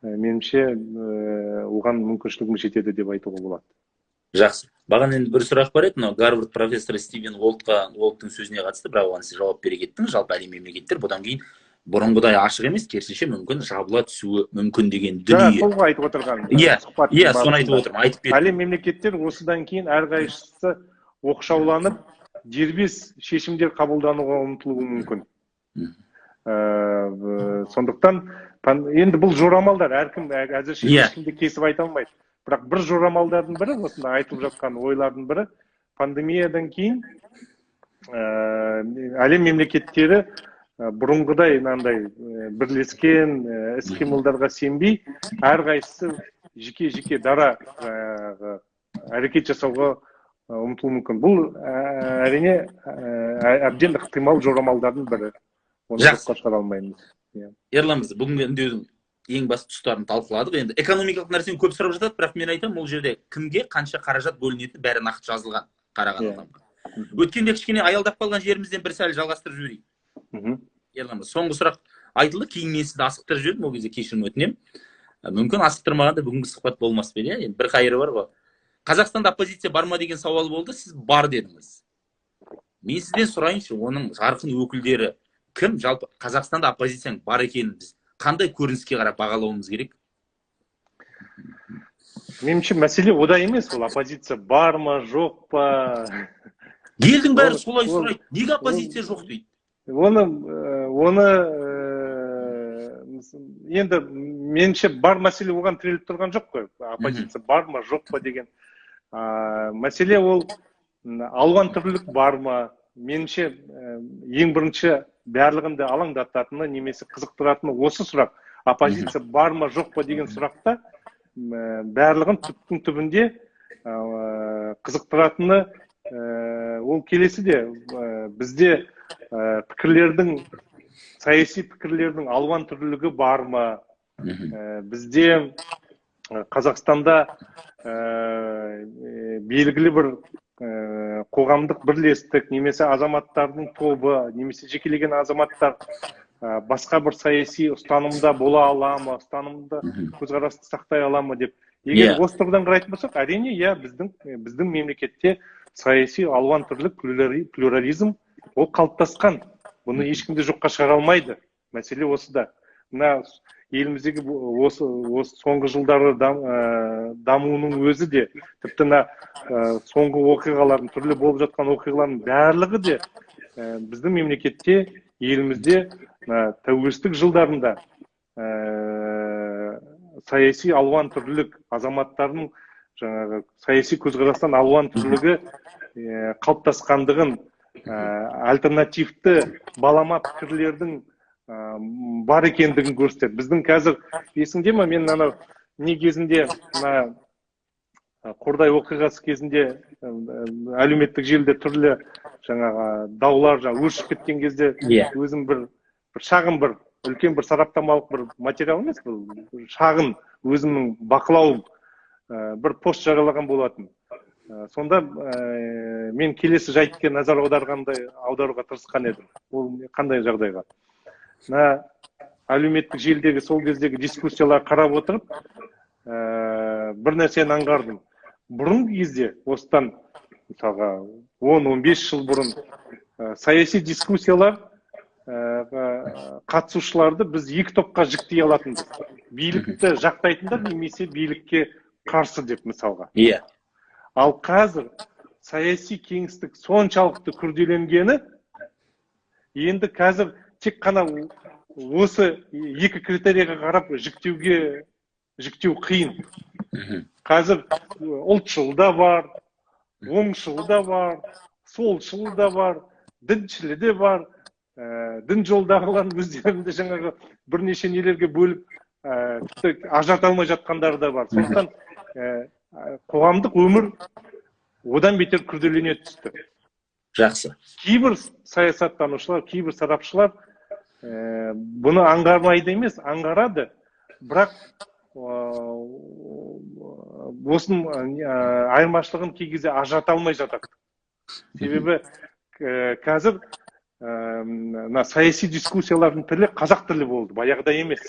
меніңше оған мүмкіншілігіміз жетеді деп айтуға болады. Жақсы. Маған енді бір сұрақ бар еді, мынау Гарвард профессоры Стивен Уолттың сөзіне қатысты, бірақ оған сіз жауап бере кеттіңіз. Жалпы әлем мемлекеттер бұдан кейін бұрынғыдай ашық емес, керісінше мүмкін жабыла түсуі мүмкін деген дүние. Сол ғой айтып отырғаным. Иә, иә, соны айтып отырмын, айтып кеттім. Әлем мемлекеттер осыдан кейін әрқайсысы оқшауланып, дербес шешімдер қабылдануға ұмтылуы мүмкін. Сондықтан енді бұл жорамалдар, әркім әзірше ешкімді кесіп айта алмайды. Бірақ бір жорамалдардың бірі, осында айтылып жатқан ойлардың бірі, пандемиядан кейін әлем мемлекеттері бұрынғыдай мынандай бірлескен іс-қимылдарға сенбей, әрқайсысы жеке-жеке дара әрекет жасауға ұмтылуы мүмкін. Бұл әрине әбден ықтимал жорамалдардың бірі. Оны жоққа шығара алмаймыз. Ерлан мырза, бүгінгі үндеудің ең басты тұстарын талқыладық. Енді экономикалық нәрсені көп сұрап жатады, бірақ мен айтамын, ол жерде кімге қанша қаражат бөлінетіні бәрі нақты жазылған қараған адамға. Өткенде кішкене аялдап қалған жерімізден бір сәл жалғастырып жіберейік. Ерлан мырза, соңғы сұрақ айтылды, кейін мен сізді асықтырып жібердім, ол кезде кешірім өтінемін. Мүмкін асықтырмағанда бүгінгі сұхбат болмас па еді, иә? Енді бір қайыры бар ғой. Қазақстанда оппозиция бар ма деген сауал болды, сіз бар дедіңіз. Мен сізден сұрайыншы, оның жарқын өкілдері кім? Жалпы Қазақстанда оппозицияның бар екенін біз қандай көрініске қарап бағалауымыз керек? Меніңше мәселе ода емес, ол оппозиция бар ма, жоқ па? Елдің бәрі солай сұрайды. Неге оппозиция жоқ дейді? Оны енді Меніңше, бар мәселе оған тіреліп тұрған жоқ қой. Оппозиция бар ма, жоқ па деген мәселе, ол алуан түрлілік бар ма? Меніңше, ең бірінші барлығын да алаңдататыны немесе қызықтыратыны осы сұрақ. Оппозиция бар ма, жоқ па деген сұрақта барлығын түптің түбінде қызықтыратыны ол келесіде: бізде пікірлердің, саяси пікірлердің алуан түрлілігі бар ма? Бізде, Қазақстанда белгілі бір қоғамдық бірлестік немесе азаматтардың тобы немесе жекелеген азаматтар басқа бір саяси ұстанымда бола ала ма, ұстанымды, көзқарасты сақтай ала ма деп. Егер осы тұрғыдан қарайтын болсақ, әрине, иә, біздің мемлекетте саяси алуан түрлік, плюрализм ол қалыптасқан. Бұны ешкім де жоққа шығара алмайды. Мәселе осыда. Мына еліміздегі осы соңғы жылдары дамуының өзі де, тіпті мына соңғы оқиғалардың, түрлі болып жатқан оқиғалардың барлығы де біздің мемлекетте, елімізде мына тәуелсіздік жылдарында саяси алуан түрлілік, азаматтардың жаңағы саяси көзқарастан алуан түрлігі қалыптасқандығын, альтернативті балама пікірлердің бар екендігін көрсетеді. Біздің қазір, есіңде ма, мен анау не кезінде, мына Қордай оқиғасы кезінде әлеуметтік желіде түрлі жаңағы даулар жаңағы өршіп кеткен кезде өзім бір шағын, бір үлкен бір сараптамалық бір материал емес, бұл шағын өзімнің бақылауым, бір пост жариялаған болатын. Сонда мен келесі жайтке назар аударғандай, аударуға тырысқан едім. Ол қандай жағдайға? Мына әлеуметтік желідегі сол кездегі дискуссияларға қарап отырып, бір нәрсені аңғардым. Бұрынғы кезде, осыдан, мысалға, 10-15 жыл бұрын саяси дискуссиялар қатысушыларды біз екі топқа жіктей алатынбыз: билікті жақтайтындар немесе билікке қарсы деп, мысалға. Ал қазір саяси кеңістік соншалықты күрделенгені, енді қазір тек қана осы екі критерийға қарап жіктеу қиын. Қазір ұлтшыл да бар, оңшыл да бар, солшыл да бар, діншілі де бар. Дін жолдағылардың өздерінде жаңағы бірнеше нелерге бөліп, тіпті ажырата алмай жатқандары да бар. Сондықтан қоғамдық өмір одан бетер күрделене түсті. Кейбір саясаттанушылар, кейбір сарапшылар бұны аңғармайды емес, аңғарады, бірақ осының айырмашылығын кей кезде ажырата алмай жатады. Себебі қазір мына саяси дискуссиялардың тілі қазақ тілі болды, баяғыда емес.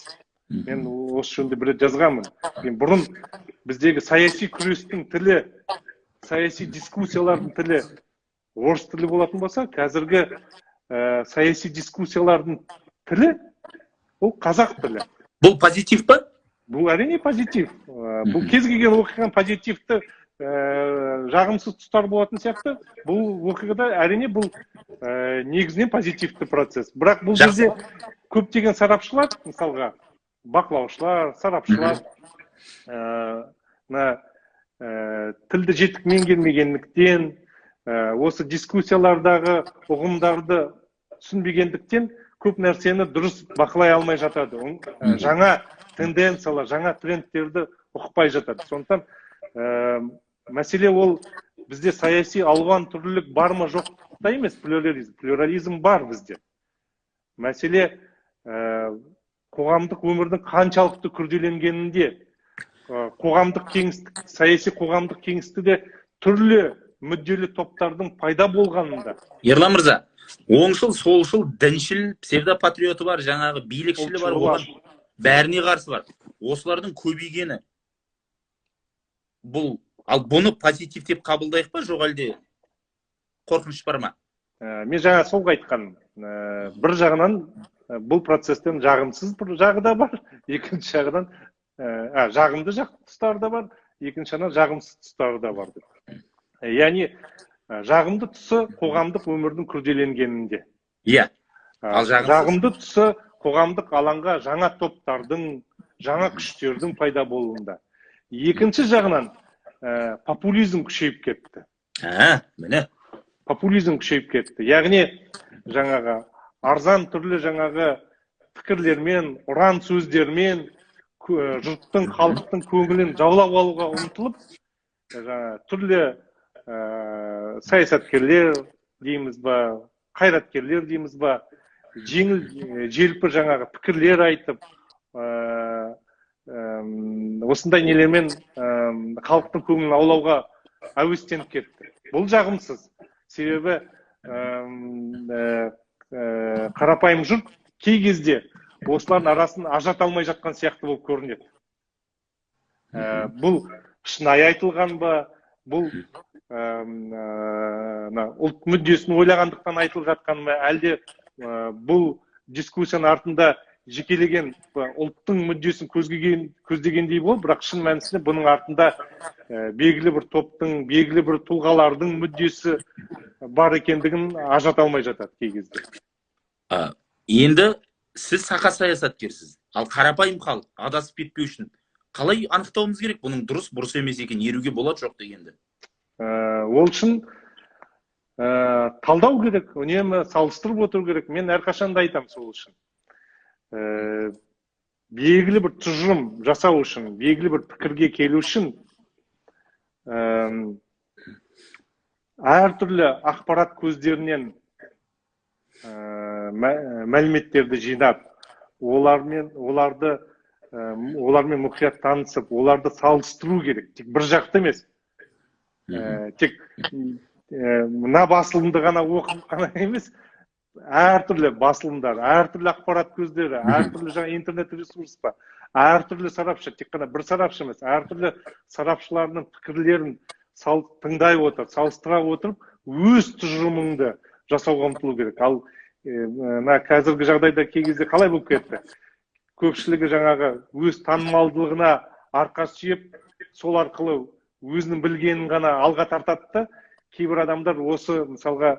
Мен осы жөнінде бір рет жазғанмын. Мен бұрын біздегі саяси күрестің тілі, саяси дискуссиялардың тілі орыс тілі болатын болса, қазіргі саяси дискуссиялардың тілі ол қазақ тілі. Бұл позитив па? Бұл, әрине, позитив. Бұл кез келген оқиғаның позитивті, жағымсыз тұстары болатын сияқты. Бұл оқиғада, әрине, бұл негізінен позитивті процесс. Бірақ бұл жерде көптеген сарапшылар, мысалға, бақылаушылар, сарапшылар мына тілді жетік меңгермегендіктен, осы дискуссиялардағы ұғымдарды түсінбегендіктен көп нәрсені дұрыс бақылай алмай жатады. Жаңа тенденциялар, жаңа трендтерді ұқпай жатады. Сондықтан мәселе ол бізде саяси алуан түрлілік бар ма, жоқ та емес, плюрализм бар бізде. Мәселе қоғамдық өмірдің қаншалықты күрделенгенінде, қоғамдық кеңістік, саяси қоғамдық кеңістікте түрлі мүдделі топтардың пайда болғанында. Ерлан мырза, оңшыл, солшыл, діншіл, псевдопатриоты бар, жаңағы билікшілі бар, Ұлтшылы бар. Оған бәріне қарсы бар. Осылардың көбейгені бұл, ал бұны позитив деп қабылдайық па, жоқ әлде қорқыныш бар ма? Мен жаңа сол айтқаным. Бір жағынан бұл процесстен жағымсыз бір жағы да бар, екінші жағынан жағымды жақ тұстары да бар, екінші жағынан жағымсыз тұстары да бар деп. Яғни жағымды тұсы қоғамдық өмірдің күрделенгенінде. Ал жағымсыз? Жағымды тұсы қоғамдық алаңға жаңа топтардың, жаңа күштердің пайда болуында. Екінші жағынан популизм күшейіп кетті. Міне. Популизм күшейіп кетті. Яғни жаңағы арзан түрлі жаңағы пікірлермен, ұран сөздермен жұрттың, халықтың көңілін жаулап алуға ұмтылып, жаңа түрлі саясаткерлер дейміз ба, қайраткерлер дейміз ба, жеңіл желпі жаңағы пікірлер айтып, осындай нелермен халықтың көңілін аулауға әуестеніп кетті. Бұл жағымсыз. Себебі қарапайым жұрт кей кезде осылардың арасын ажырата алмай жатқан сияқты болып көрінеді. Бұл шынайы айтылған ба, бұл ұлт мүддесін ойлағандықтан айтылып жатқан ба, әлде бұл дискуссияның артында жекелеген ұлттың мүддесін көздегендей болып, бірақ шын мәнісінде бұның артында белгілі бір топтың, белгілі бір тұлғалардың мүддесі бар екендігін ажырата алмай жатады кей кезде. Енді сіз сақа саясаткерсіз, ал қарапайым халық адасып кетпеу үшін қалай анықтауымыз керек бұның дұрыс бұрыс емес екенін, еруге болады жоқ дегенді? Ол үшін талдау керек, үнемі салыстырып отыру керек. Мен әрқашан да айтамын, сол үшін белгілі бір тұжырым жасау үшін, белгілі бір пікірге келу үшін әртүрлі ақпарат көздерінен мәліметтерді жинап, олармен мұқият танысып, оларды салыстыру керек. Тек бір жақты емес. Тек мына басылымды ғана оқып қана емес, әртүрлі басылымдар, әртүрлі ақпарат көздері, әртүрлі жаңа интернет ресурс па, әртүрлі сарапшы, тек қана бір сарапшы емес, әртүрлі сарапшылардың пікірлерін тыңдай отырып, салыстыра отырып, өз тұжырымыңды жасауға ұмтылу керек. Ал мына қазіргі жағдайда кей кезде қалай болып кетті? Көпшілігі жаңағы өз танымалдылығына арқа сүйеп, сол арқылы өзінің білгенін ғана алға тартады да, кейбір адамдар осы, мысалға,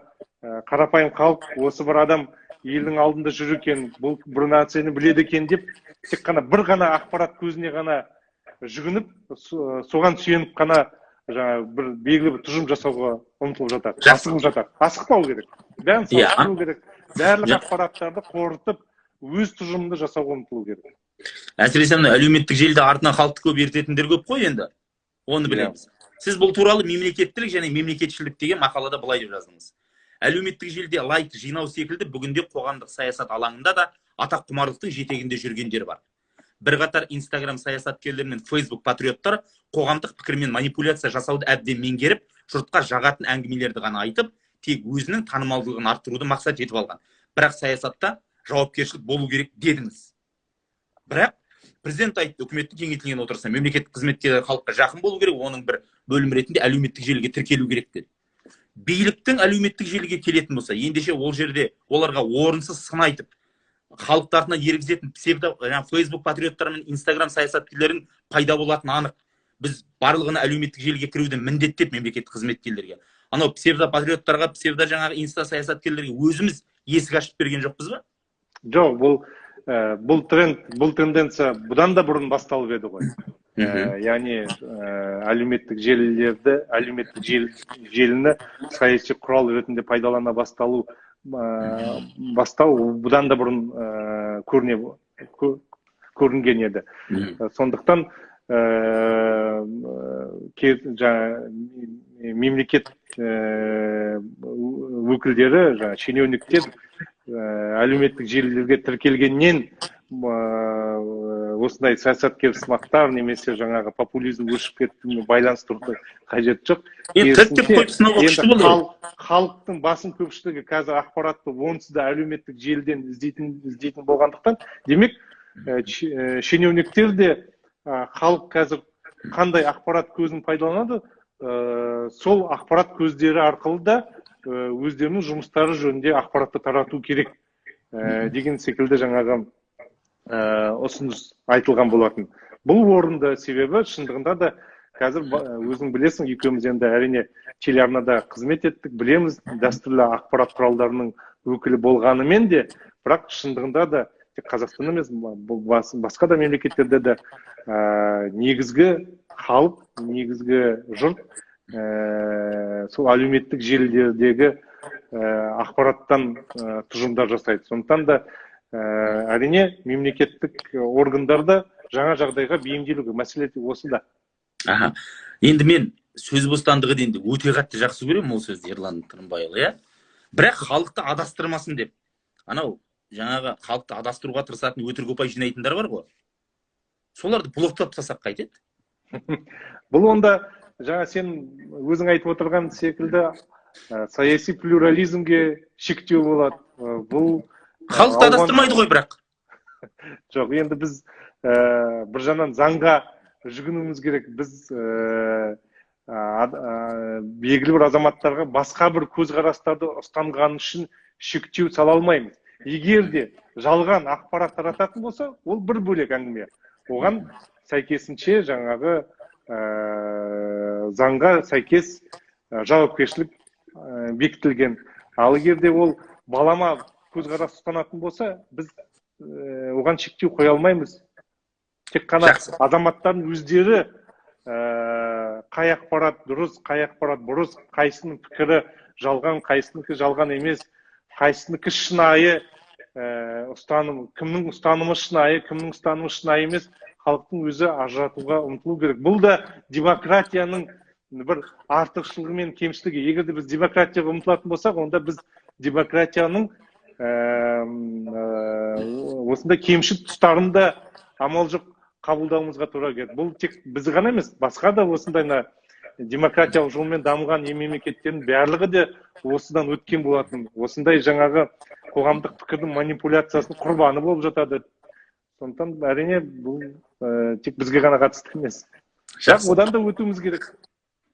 қарапайым халық осы бір адам елдің алдында жүр екен, бұл бір нәрсені біледі екен деп, тек қана бір ғана ақпарат көзіне ғана жүгініп, соған сүйеніп қана жаңа бір белгілі бір тұжырым жасауға ұмтылып жатады, асығып жатады. Асықпау керек, бәрін салыстыру керек, барлық ақпараттарды қорытып, өз тұжырымды жасауға ұмтылу керек. Әсіресе мына әлеуметтік желіде артынан халықты көп ертетіндер көп қой енді, оны білеміз. Сіз бұл туралы мемлекеттілік және мемлекетшілдік деген мақалада былай деп жаздыңыз. Әлеуметтік желіде лайк жинау секілді бүгінде қоғамдық саясат алаңында да атақ құмарлықтың жетегінде жүргендер бар. Бірқатар Инстаграм саясаткерлер мен Фейсбук патриоттар қоғамдық пікірмен манипуляция жасауды әбден меңгеріп, жұртқа жағатын әңгімелерді ғана айтып, тек өзінің танымалдылығын арттыруды мақсат етіп алған. Бірақ саясатта жауапкершілік болу керек дедіңіз. Бірақ президент айтты, үкіметтің кеңейтілген отырысында мемлекеттік қызметкерлер халыққа жақын болу керек, оның бір бөлім ретінде әлеуметтік желіге тіркелу керек деді. Биліктің әлеуметтік желіге келетін болса, ендеше ол жерде оларға орынсыз сын айтып, халықты артынан ергізетін псевдо, Facebook патриоттары мен Инстаграм саясаткерлерінің пайда болатыны анық. Біз барлығына әлеуметтік желіге кіруді міндеттеп мемлекеттік қызметкерлерге. Анау псевдо патриоттарға, псевдо жаңағы инста саясаткерлерге өзіміз есік ашып берген жоқпыз ба? Жоқ, бұл тренд, бұл тенденция бұдан да бұрын басталып еді ғой. Яғни әлеуметтік желілерді, әлеуметтік желіні саяси құрал ретінде пайдалана бастау бұдан да бұрын көрінген еді. Сондықтан мемлекет өкілдері, шенеуніктер әлеуметтік желілерге тіркелгеннен осындай саясаткер сынақтар немесе жаңағы популизм өршіп кетуіне байланыстырудың қажеті жоқ. Халықтың басым көпшілігі қазір ақпаратты онсыз да әлеуметтік желіден іздейтін болғандықтан, демек шенеуніктер де халық қазір қандай ақпарат көзін пайдаланады, сол ақпарат көздері арқылы да өздерінің жұмыстары жөнінде ақпаратты тарату керек деген секілді жаңағы ұсыныс айтылған болатын. Бұл орынды, себебі шындығында да қазір өзің білесің, екеуміз енді әрине телеарнада қызмет еттік, білеміз, дәстүрлі ақпарат құралдарының өкілі болғанымен де, бірақ шындығында да Тек Қазақстан емес, басқа да мемлекеттерде де негізгі халық, негізгі жұрт сол әлеуметтік желілердегі ақпараттан тұжырымдар жасайды. Сондықтан да әрине мемлекеттік органдар да жаңа жағдайға бейімделуге, мәселе осында. Аха. Енді мен сөз бостандығы дегенді өте қатты жақсы көремін, ол сөзді, Ерлан Тырымбайұлы, иә. Бірақ халықты адастырмасын деп, анау жаңағы халықты адастыруға тырысатын өтірік ұпай жинайтындар бар ғой, соларды блоктап тастасақ қайтеді? Бұл онда жаңа сен өзің айтып отырған секілді саяси плюрализмге шектеу болады. Бұл халықты адастырмайды ғой бірақ. Жоқ, енді біз бір жағынан заңға жүгінуіміз керек. Біз белгілі бір азаматтарға басқа бір көзқарастарды ұстанғаны үшін шектеу сала алмаймыз. Егер де жалған ақпарат тарататын болса, ол бір бөлек әңгіме. Оған сәйкесінше жаңағы заңға сәйкес жауапкершілік бекітілген. Ал егер де ол балама көзқарас ұстанатын болса, біз оған шектеу қоя алмаймыз. Тек қана азаматтардың өздері қай ақпарат дұрыс, қай ақпарат бұрыс, қайсының пікірі жалған, қайсынікі жалған емес, қайсынікі шынайы ұстаным, кімнің ұстанымы шынайы, кімнің ұстанымы шынайы емес, халықтың өзі ажыратуға ұмтылу керек. Бұл да демократияның бір артықшылығы мен кемшілігі. Егер де біз демократияға ұмтылатын болсақ, онда біз демократияның осындай кемшіл тұстарын да амал жоқ қабылдауымызға тура келеді. Бұл тек біз ғана емес, басқа да осындай мына демократиялық жолмен дамыған мемлекеттердің барлығы де осыдан өткен болатын. Осындай жаңағы қоғамдық пікірдің манипуляциясының құрбаны болып жатады. Сондықтан әрине бұл тек бізге ғана қатысты емес. Бірақ одан да өтуіміз керек.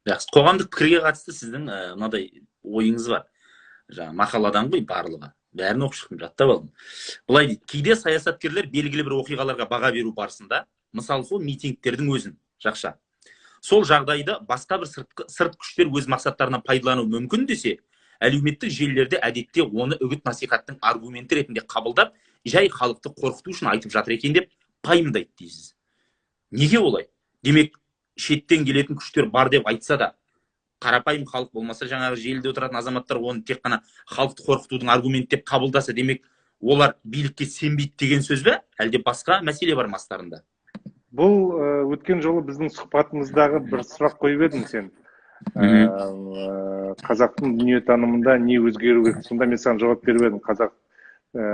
Жақсы. Қоғамдық пікірге қатысты сіздің мынадай ойыңыз бар. Жаңа мақаладан ғой барлығы. Бәрін оқып шықтым, жаттап алдым. Былай дейді: кейде саясаткерлер белгілі бір оқиғаларға баға беру барысында, мысалы, сол митингтердің өзін, жақша, сол жағдайды басқа бір сырт күштер өз мақсаттарына пайдалануы мүмкін десе, әлеуметтік желілерде әдетте оны үгіт насихаттың аргументі ретінде қабылдап, жай халықты қорқыту үшін айтып жатыр екен деп пайымдайды дейсіз. Неге олай? Демек, шеттен келетін күштер бар деп айтса да, қарапайым халық болмаса жаңағы желіде отыратын азаматтар оны тек қана халықты қорқытудың аргументі деп қабылдаса, демек, олар билікке сенбейді деген сөз бе? Әлде басқа мәселе бар ма астарында? Бұл өткен жолы біздің сұхбатымыздағы бір сұрақ қойып едің сен. Қазақтың дүниетанымында не өзгеру керек? Сонда мен саған жауап беріп едім.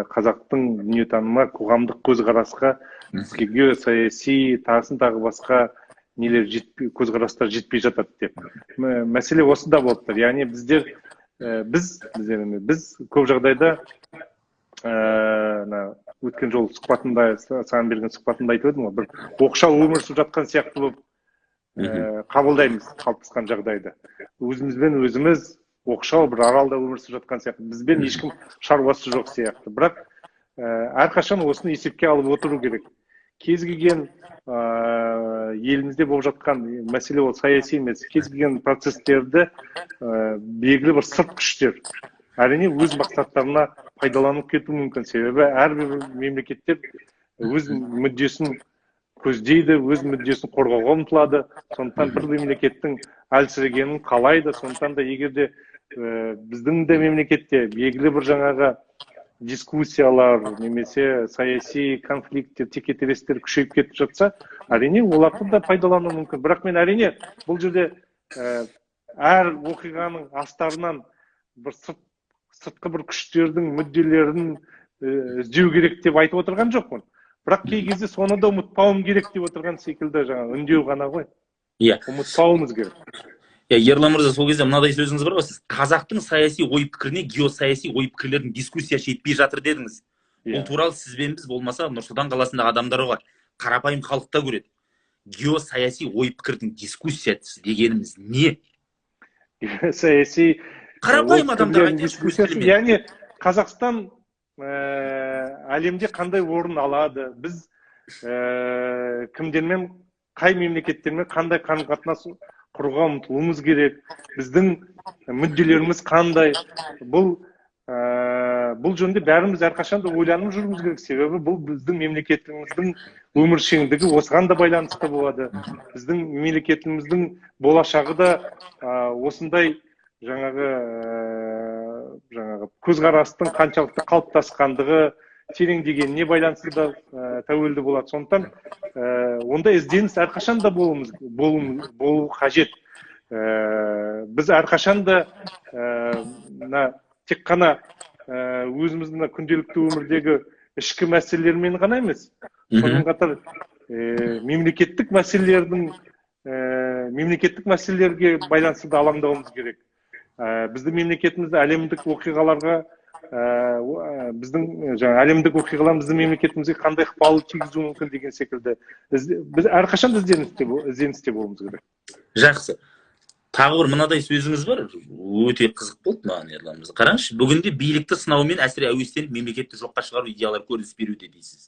Қазақтың дүниетанымына, қоғамдық көзқарасқа бізге геосаяси, тағысын тағы басқа нелер жетпей, көзқарастар жетпей жатады деп. Мәселе осында болып тұр. Яғни біздер, біз, біздер емес, біз көп жағдайда мына өткен жолы сұхбатымда, саған берген сұхбатымда айтып едім ғой, бір оқшау өмір сүріп жатқан сияқты болып қабылдаймыз қалыптасқан жағдайды. Өзімізбен өзіміз оқшау бір аралда өмір сүріп жатқан сияқты, бізбен ешкім шаруасы жоқ сияқты. Бірақ әрқашан осыны есепке алып отыру керек. Кез келген елімізде болып жатқан мәселе, ол саяси емес, кез келген процестерді белгілі бір сырт күштер әрине өз мақсаттарына пайдаланып кетуі мүмкін. Себебі әрбір мемлекеттер өз мүддесін көздейді, өз мүддесін қорғауға ұмтылады. Сондықтан бір мемлекеттің әлсірегенін қалайды. Сондықтан да егер де біздің де мемлекетте белгілі бір жаңағы дискуссиялар немесе саяси конфликттер, текетірестер күшейіп кетіп жатса, әрине оларды да пайдалану мүмкін. Бірақ мен әрине бұл жерде әр оқиғаның астарынан бір сыртқы бір күштердің мүдделерін іздеу керек деп айтып отырған жоқпын. Бірақ кей кезде соны да ұмытпауым керек деп отырған секілді, жаңа үндеу ғана ғой. Ұмытпауымыз керек. Ерлан мырза, сол кезде мынадай сөзіңіз бар ғой, сіз қазақтың саяси ой пікіріне геосаяси ой пікірлердің дискуссиясы жетпей жатыр дедіңіз. Бұл туралы сіз бен біз болмаса Нұр-Сұлтан қаласындағы адамдар бар, қарапайым халық та көреді. Геосаяси ой пікірдің дискуссиясы дегеніміз не? Саяси қарапайым ой адамдар пікірлердің айтайыншы өз дискуссиясы, тілімен. Яғни Қазақстан әлемде қандай орын алады, біз кімдермен, қай мемлекеттермен қандай қарым-қатынас құруға ұмтылуымыз керек, біздің мүдделеріміз қандай. Бұл Бұл жөнінде бәріміз әрқашан да ойланып жүруіміз керек, себебі бұл біздің мемлекетіміздің өміршеңдігі осыған да байланысты болады. Біздің мемлекетіміздің болашағы да осындай жаңағы көзқарастың қаншалықты қалыптасқандығы, тереңдегеніне байланысты да тәуелді болады. Сондықтан ондай ізденіс әрқашан да болу қажет. Біз әрқашан да тек қана өзіміздің күнделікті өмірдегі ішкі мәселелермен ғана емес, сонымен қатар мемлекеттік мәселелердің мемлекеттік мәселелерге байланысты да алаңдауымыз керек. Біздің мемлекетімізді әлемдік оқиғаларға, біздің жаңа әлемдік оқиғалар біздің мемлекетімізге қандай ықпал тигізуі мүмкін деген секілді біз әрқашан ізденісте болуымыз керек. Жақсы. Тағы бір мынадай сөзіңіз бар, өте қызық болды маған, Ерлан мырза. Қараңызшы, бүгінде билікті сынаумен әсіре әуестеніп мемлекетті жоққа шығару идеялары көрініс беруде дейсіз.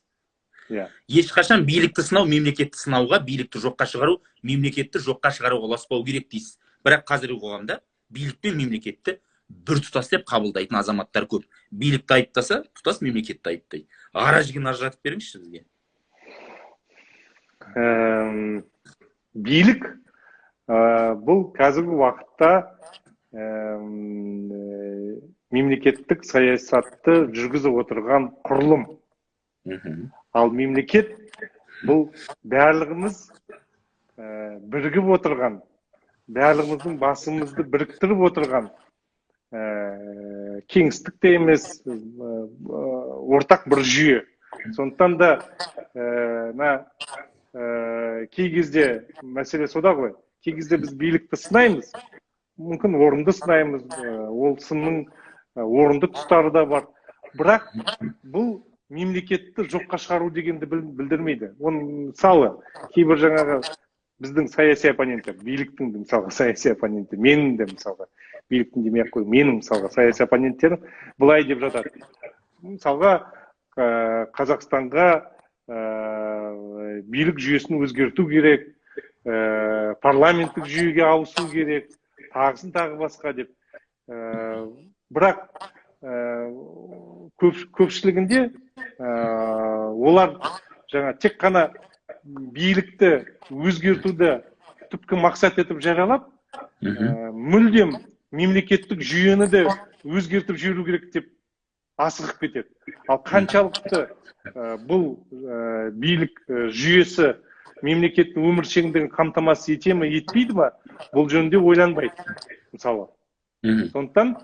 Иә. Ешқашан билікті сынау мемлекетті сынауға, билікті жоққа шығару мемлекетті жоққа шығаруға ұласпау керек дейсіз. Бірақ қазіргі қоғамда билік пен мемлекетті бір тұтас деп қабылдайтын азаматтар көп. Билікті айыптаса, тұтас мемлекетті айыптайды. Ара жігін ажыратып беріңізші бізге. Билік бұл қазіргі уақытта мемлекеттік саясатты жүргізіп отырған құрылым. Ал мемлекет бұл барлығымыз бірігіп отырған, барлығымыздың басымызды біріктіріп отырған кеңістік те емес, ортақ бір жүйе. Сондықтан да кей кезде мәселе сода ғой. Кей кезде біз билікті сынаймыз, мүмкін орынды сынаймыз, ол сынның орынды тұстары да бар. Бірақ бұл мемлекетті жоққа шығару дегенді білдірмейді. Оның мысалы, кейбір жаңағы біздің саяси оппоненттер, биліктің де мысалға саяси оппоненті, менің де мысалға, биліктің демей ақ қой, менің мысалға саяси оппоненттерім былай деп жатады. Мысалға, Қазақстанға билік жүйесін өзгерту керек, парламенттік жүйеге ауысу керек, тағысын тағы басқа деп. Бірақ көпшілігінде олар жаңа тек қана билікті өзгертуді түпкі мақсат етіп жариялап, мүлдем мемлекеттік жүйені де өзгертіп жіберу керек деп асығып кетеді. Ал қаншалықты бұл билік жүйесі мемлекеттің өміршеңдігін қамтамасыз ете ме, етпейді ме, бұл жөнінде ойланбайды, мысалы. Сондықтан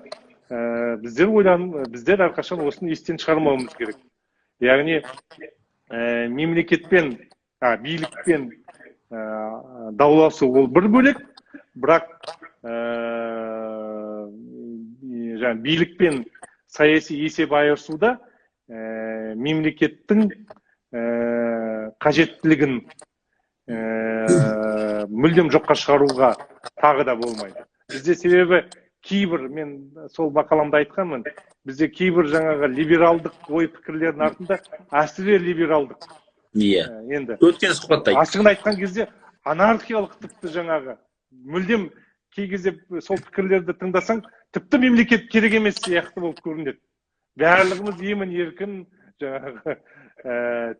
біздер әрқашан осыны естен шығармауымыз керек. Яғни мемлекетпен, билікпен дауласу ол бір бөлек, бірақ билікпен саяси есеп айырысуда мемлекеттің қажеттілігін мүлдем жоққа шығаруға тағы да болмайды. Бізде себебі кейбір, мен сол мақаламда айтқанмын, бізде кейбір жаңағы либералдық ой пікірлердің артында әсіре либералдық. Иә. Енді өткен сұхбатта айттық. Ашығын айтқан кезде анархиялық тіпті жаңағы мүлдем кей кезде сол пікірлерді тыңдасаң, тіпті мемлекет керек емес сияқты болып көрінеді. Барлығымыз емін еркін, жаңағы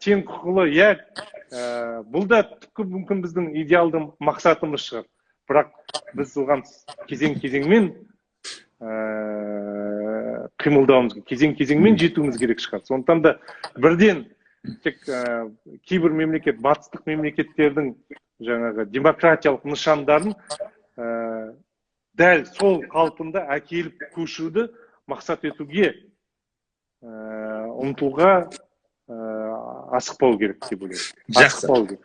тең құқылы, иә, бұл да түпкі мүмкін біздің идеалды мақсатымыз шығар. Бірақ біз оған кезең-кезеңмен қимылдауымыз, кезең-кезеңмен жетуіміз керек шығар. Сондықтан да бірден тек кейбір мемлекет, батыстық мемлекеттердің жаңағы демократиялық нышандарын дәл сол қалпында әкеліп көшіруді мақсат етуге ұмтылуға асықпау керек деп ойлаймын. Жақсы.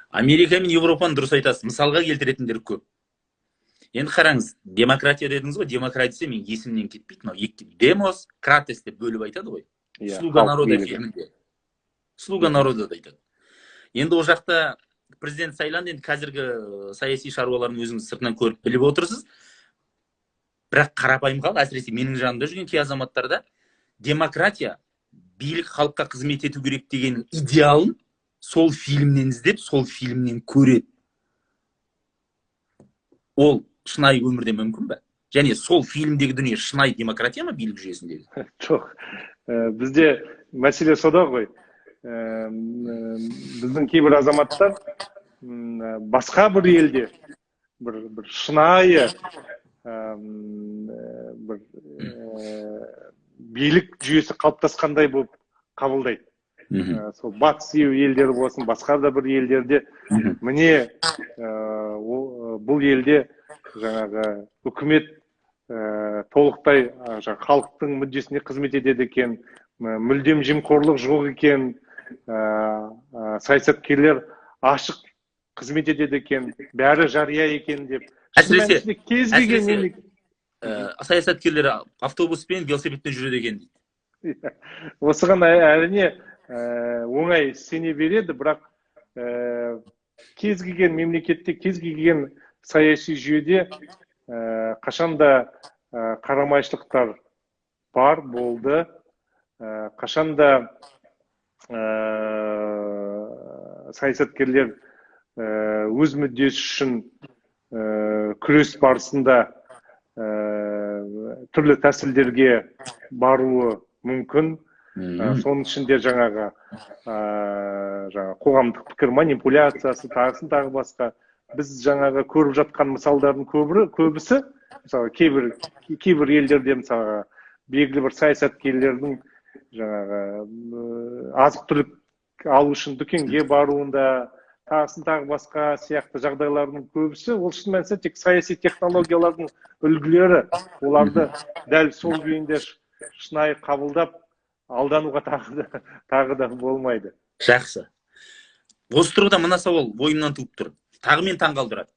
Америка мен Европаны дұрыс айтасыз, мысалға келтіретіндер көп. Енді қараңыз, демократия дедіңіз ғой, демократия мен есімнен кетпейді, мынау екі демос, кратес деп бөліп айтады ғой. Слуга народа фильмінде. Слуга народа да айтады. Енді ол жақта президент сайланды, енді қазіргі саяси шаруаларын өзіңіз сыртынан көріп біліп отырсыз. Бірақ қарапайым халық, әсіресе менің жанымда жүрген кей азаматтарда демократия билік халыққа қызмет ету керек деген идеалын сол фильмнен іздеп, сол фильмнен көреді. Ол шынайы өмірде мүмкін бе? Және сол фильмдегі дүние шынайы демократия ма билік жүйесіндегі? Жоқ. Бізде мәселе сода ғой. Біздің кейбір азаматтар басқа бір елде бір шынайы бір билік жүйесі қалыптасқандай болып қабылдайды. Сол батыс елдері болсын, басқа да бір елдерде міне бұл елде жаңағы үкімет толықтай халықтың мүддесіне қызмет етеді екен, мүлдем жемқорлық жоқ екен, саясаткерлер ашық қызмет етеді екен, бәрі жария екен деп. Әсіресе кез келген саясаткерлер автобуспен, велосипедпен жүреді екен дейді. Осыған әрине оңай сене береді, бірақ кез келген мемлекетте, кез келген саяси жүйеде қашанда қарамайшылықтар бар болды, қашанда саясаткерлер өз мүддесі үшін күрес барысында түрлі тәсілдерге баруы мүмкін. Соның ішінде жаңағы қоғамдық пікір манипуляциясы, тағысын тағы басқа. Біз жаңағы көріп жатқан мысалдардың көбісі, мысалы, кейбір елдерде мысалға белгілі бір саясаткерлердің жаңағы азық-түлік алу үшін дүкенге баруында, тағысын тағы басқа сияқты жағдайлардың көбісі, ол шын мәнісінде тек саяси технологиялардың үлгілері. Оларды дәл сол күйінде шынайы қабылдап алдануға тағы да болмайды. Жақсы. Осы тұрғыда мына сауал ойымнан туып тұр. Тағы мен таңғалдырады.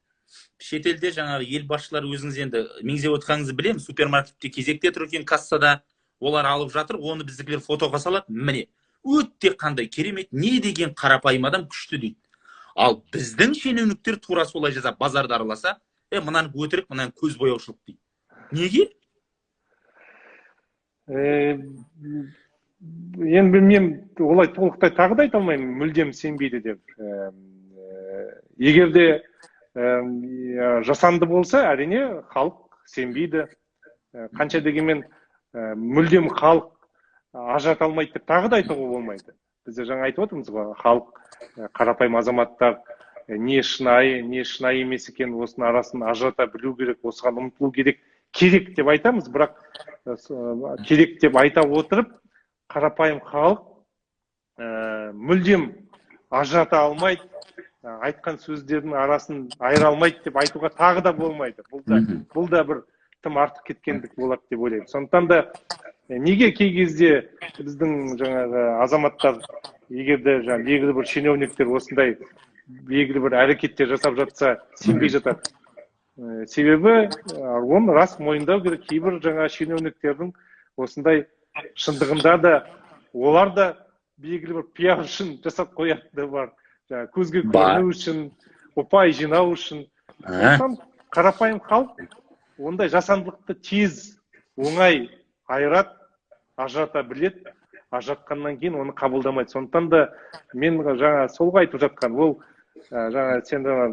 Шетелде жаңағы ел басшылары, өзіңіз енді меңзеп отқаныңызды білемін, супермаркетте кезекте тұр екен кассада, олар алып жатыр, оны біздікілер фотоға салады. Міне, өте қандай керемет, не деген қарапайым адам, күшті дейді. Ал біздің шенеуніктер тура солай жасап базарды араласа, мынаны өтірік, мынаны көз бояушылық дейді. Неге? Енді мен олай толықтай тағы да айта алмаймын, мүлдем сенбейді деп. Егер де жасанды болса, әрине халық сенбейді. Қанша дегенмен мүлдем халық ажырата алмайды деп тағы да айтуға болмайды. Біз де жаңа айтып отырмыз ғой, халық, қарапайым азаматтар не шынайы, не шынайы емес екен, осының арасын ажырата білу керек, осыған ұмтылу керек, керек деп айтамыз, бірақ керек деп айта отырып, қарапайым халық мүлдем ажырата алмайды, айтқан сөздердің арасын айыра алмайды деп айтуға тағы да болмайды. Бұл да бір тым артық кеткендік болады деп ойлаймын. Сондықтан да неге кей кезде біздің жаңағы азаматтар, егер де жаңағы белгілі бір шенеуніктер осындай белгілі бір әрекеттер жасап жатса, сенбей жатады. Себебі оны рас мойындау керек, кейбір жаңа шенеуніктердің осындай шындығында да олар да белгілі бір пиар үшін жасап қоятыны бар. Көзге көріну үшін, ұпай жинау үшін. Сондықтан қарапайым халық ондай жасандылықты тез, оңай айырады, ажырата біледі, ажыратқаннан кейін оны қабылдамайды. Сондықтан да мен жаңа солға айтып жатқан, ол жаңа сен жаңа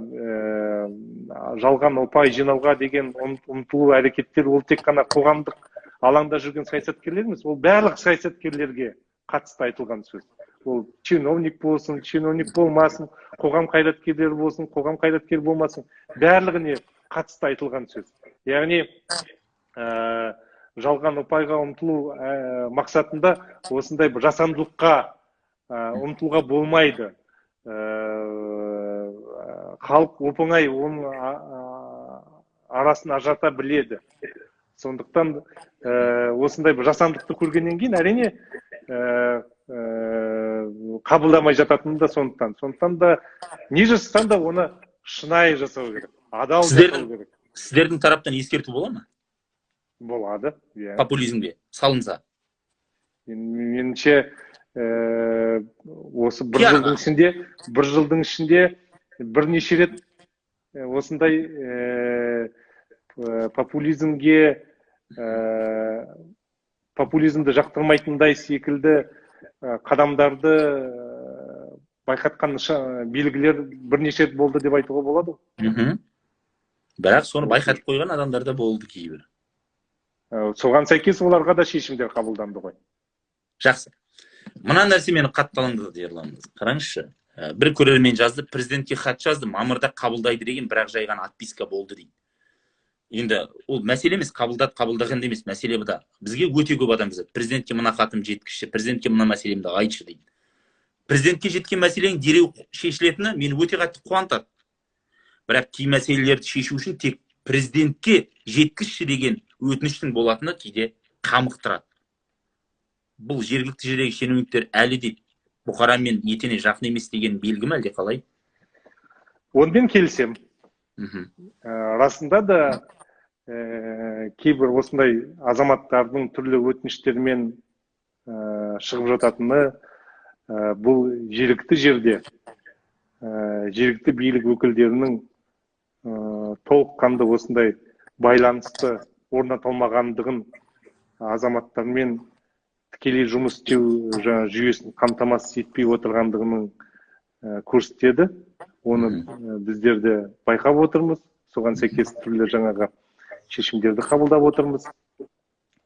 жалған ұпай жинауға деген ұмтылу әрекеттер, ол тек қана қоғамдық алаңда жүрген саясаткерлер емес, ол барлық саясаткерлерге қатысты айтылған сөз. Ол чиновник болсын, чиновник болмасын, қоғам қайраткерлері болсын, қоғам қайраткері болмасын, барлығіне қатысты айтылған сөз. Яғни жалған ұпайға ұмтылу мақсатында осындай бір жасандылыққа ұмтылуға болмайды. Халық оп-оңай оның арасын ажырата біледі. Сондықтан осындай бір жасандылықты көргеннен кейін әрине қабылдамай жататыны да сондықтан. Сондықтан да не жасасаң да оны шынайы жасау керек, адал жасау керек. Сіздердің тараптан ескерту бола ма? Болады, иә. Популизмге салынса. Меніңше осы бір жылдың ішінде бірнеше рет осындай популизмге, популизмді жақтырмайтындай секілді қадамдарды байқатқан белгілер бірнеше рет болды деп айтуға болады. Бірақ соны байқатып қойған адамдар да болды кейбір. Соған сәйкес оларға да шешімдер қабылданды ғой. Жақсы. Мына нәрсе мені қатты алаңдатады, Ерлан мырза. Қараңызшы, бір көрермен жазды, президентке хат жазды, мамырда қабылдайды деген, бірақ жай ғана отписка болды дейді. Енді ол мәселе емес, қабылдады, қабылдаған емес, мәселе бұда. Бізге өте көп адам жазады. Президентке мына хатым жеткізші, президентке мына мәселемді айтшы дейді. Президентке жеткен мәселенің дереу шешілетіні мені өте қатты қуантады. Бірақ кей мәселелерді шешу үшін тек президентке жеткізші деген өтініштің болатыны кейде қамықтырады. Бұл жергілікті жердегі шенеуніктер әлі де бұқарамен етене жақын емес деген белгі ме, әлде қалай? Онымен келісемін. Расында да кейбір осындай азаматтардың түрлі өтініштермен шығып жататыны бұл жергілікті жерде жергілікті билік өкілдерінің толыққанды осындай байланысты орната алмағандығын, азаматтармен тікелей жұмыс істеу жаңа жүйесін қамтамасыз етпей отырғандығының көрсетеді. Оны біздер де байқап отырмыз. Соған сәйкес түрлі жаңағы шешімдерді қабылдап отырмыз.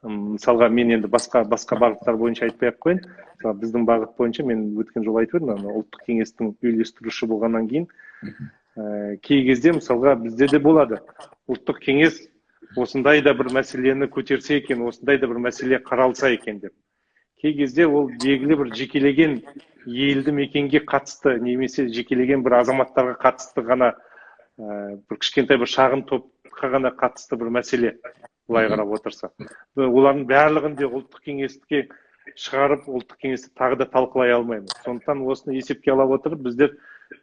Мысалға, мен енді басқа бағыттар бойынша айтпай ақ қояйын. Мысалы, біздің бағыт бойынша мен өткен жолы айтып едім, ана ұлттық кеңестің үйлестіруші болғаннан кейін кей кезде мысалға бізде де болады. Ұлттық кеңес осындай да бір мәселені көтерсе екен, осындай да бір мәселе қаралса екен деп. Кей кезде ол белгілі бір жекелеген елді мекенге қатысты немесе жекелеген бір азаматтарға қатысты ғана бір кішкентай бір шағын топқа ғана қатысты бір мәселе былай қарап отырса. Олардың барлығын де ұлттық кеңеске шығарып, ұлттық кеңесті тағы да талқылай алмаймыз. Сондықтан осыны есепке ала отырып,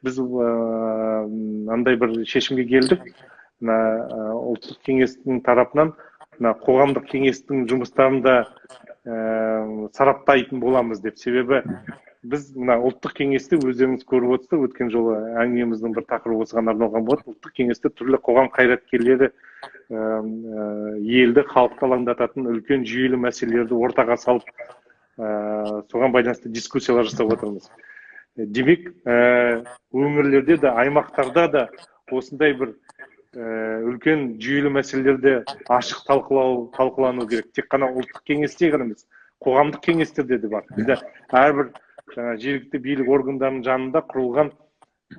біз андай бір шешімге келдік. Мына ұлттық кеңестің тарапынан мына қоғамдық кеңестің жұмыстарын да сараптайтын боламыз деп. Себебі біз мына ұлттық кеңесте өздеріңіз көріп отырсыздар, өткен жолы әңгімеміздің бір тақырыбы осыған арналған болатын. Ұлттық кеңесте түрлі қоғам қайраткерлері елді, халықты алаңдататын үлкен жүйелі мәселелерді ортаға салып, соған байланысты дискуссиялар жасап отырмыз. Демек, өңірлерде де, аймақтарда да осындай бір үлкен жүйелі мәселелерді ашық талқылану керек. Тек қана ұлттық кеңесте ғана емес, қоғамдық кеңестерде де бар. Бізде әрбір жаңа жергілікті билік органдарының жанында құрылған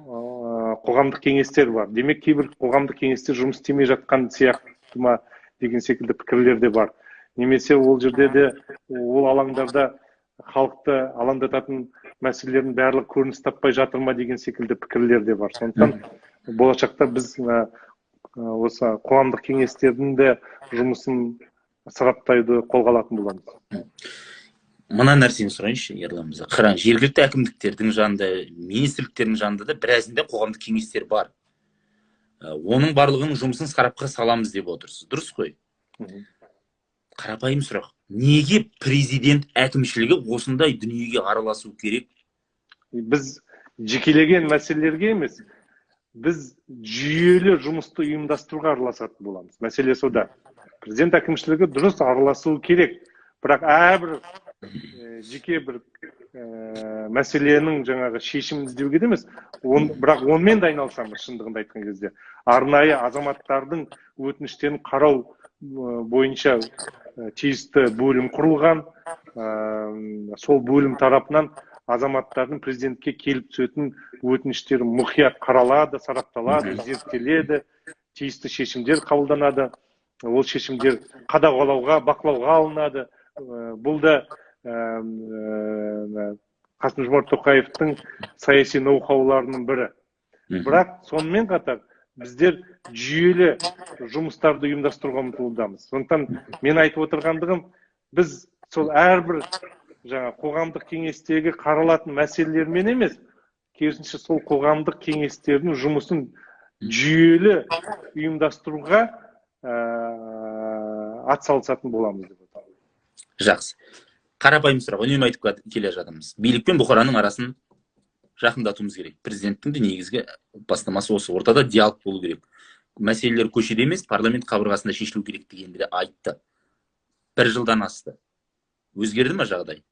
қоғамдық кеңестер бар. Демек, кейбір қоғамдық кеңестер жұмыс істемей жатқан сияқты ма деген секілді пікірлер де бар. Немесе ол жерде де, ол алаңдарда халықты алаңдататын мәселелердің барлығы көрініс таппай жатыр ма деген секілді пікірлер де бар. Сондықтан болашақта біз осы қоғамдық кеңестердің де жұмысын сараптауды қолға алатын боламыз. Мына нәрсені сұрайыншы, Ерлан мырза. Қараң, жергілікті әкімдіктердің жанында, министрліктердің жанында да біразында қоғамдық кеңестер бар. Оның барлығының жұмысын сарапқа саламыз деп отырсыз. Дұрыс қой? Қарапайым сұрақ. Неге президент әкімшілігі осындай дүниеге араласу керек? Біз жекелеген мәселелерге емес, біз жүйелі жұмысты ұйымдастыруға араласатын боламыз. Мәселе сонда. Президент әкімшілігі дұрыс араласу керек. Бірақ әрбір жеке бір мәселенің жаңағы шешімін іздеуге де емес, бірақ онымен де айналысамыз, шындығында айтқан кезде. Арнайы азаматтардың өтініштерін қарау бойынша тиісті бөлім құрылған. Сол бөлім тарапынан азаматтардың президентке келіп түсетін өтініштері мұқият қаралады, сарапталады, зерттеледі, тиісті шешімдер қабылданады. Ол шешімдер қадағалауға, бақылауға алынады. Бұл да Қасым-Жомарт Тоқаевтың саяси ноу-хауларының бірі. Бірақ сонымен қатар біздер жүйелі жұмыстарды ұйымдастыруға ұмтылудамыз. Сондықтан мен айтып отырғандығым, біз сол әрбір жаңа қоғамдық кеңестегі қаралатын мәселелермен емес, керісінше сол қоғамдық кеңестердің жұмысын жүйелі ұйымдастыруға атсалысатын боламыз деп отырмын. Жақсы. Қарапайым сұрақ, үнемі айтып келе жатырмыз. Билік пен бұқараның арасын жақындатуымыз керек. Президенттің де негізгі бастамасы осы. Ортада диалог болу керек. Мәселелер көшеде емес, парламент қабырғасында шешілу керек дегенді де айтты. Бір жылдан асты. Өзгерді ме жағдай?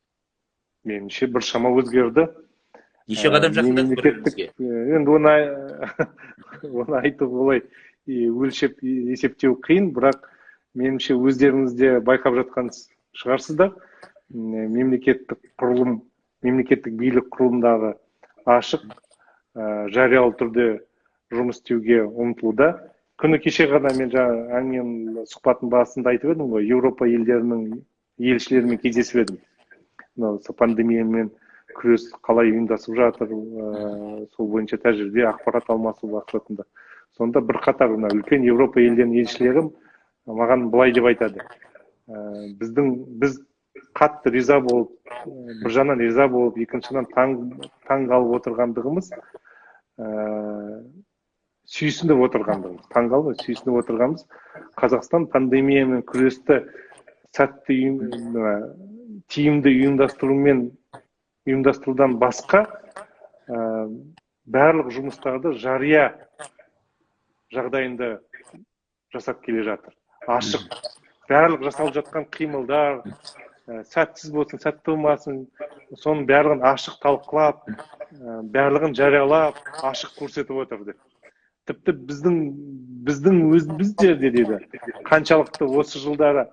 Меніңше біршама өзгерді. Неше қадам жақындадық бір-бірімізге? Енді оны айту олай өлшеп есептеу қиын, бірақ меніңше өздеріңіз де байқап жатқан шығарсыздар. Мемлекеттік құрылым, мемлекеттік билік құрылымдары ашық, жариялы түрде жұмыс істеуге ұмтылуда. Күні кеше ғана мен жаңа әңгіменің, сұхбаттың басында айтып едім ғой, Еуропа елдерінің елшілерімен кездесіп едім. Мынау пандемиямен күрес қалай ұйымдасып жатыр, сол бойынша тәжірибе, ақпарат алмасу мақсатында. Сонда бірқатар мына үлкен Еуропа елдерінің елшілері маған былай деп айтады: Біз қатты риза болып, бір жағынан риза болып, екінші жағынан таң қалып отырғандығымыз, сүйсініп отырғандығымыз, таң қалмай сүйсініп отырғанымыз, Қазақстан пандемиямен күресті сәтті, тиімді ұйымдастырудан басқа барлық жұмыстарды жария жағдайында жасап келе жатыр. Ашық, барлық жасалып жатқан қимылдар, сәтсіз болсын, сәтті болмасын, соның барлығын ашық талқылап, барлығын жариялап, ашық көрсетіп отыр деп. Тіпті біздің өзімізде де дейді, қаншалықты осы жылдары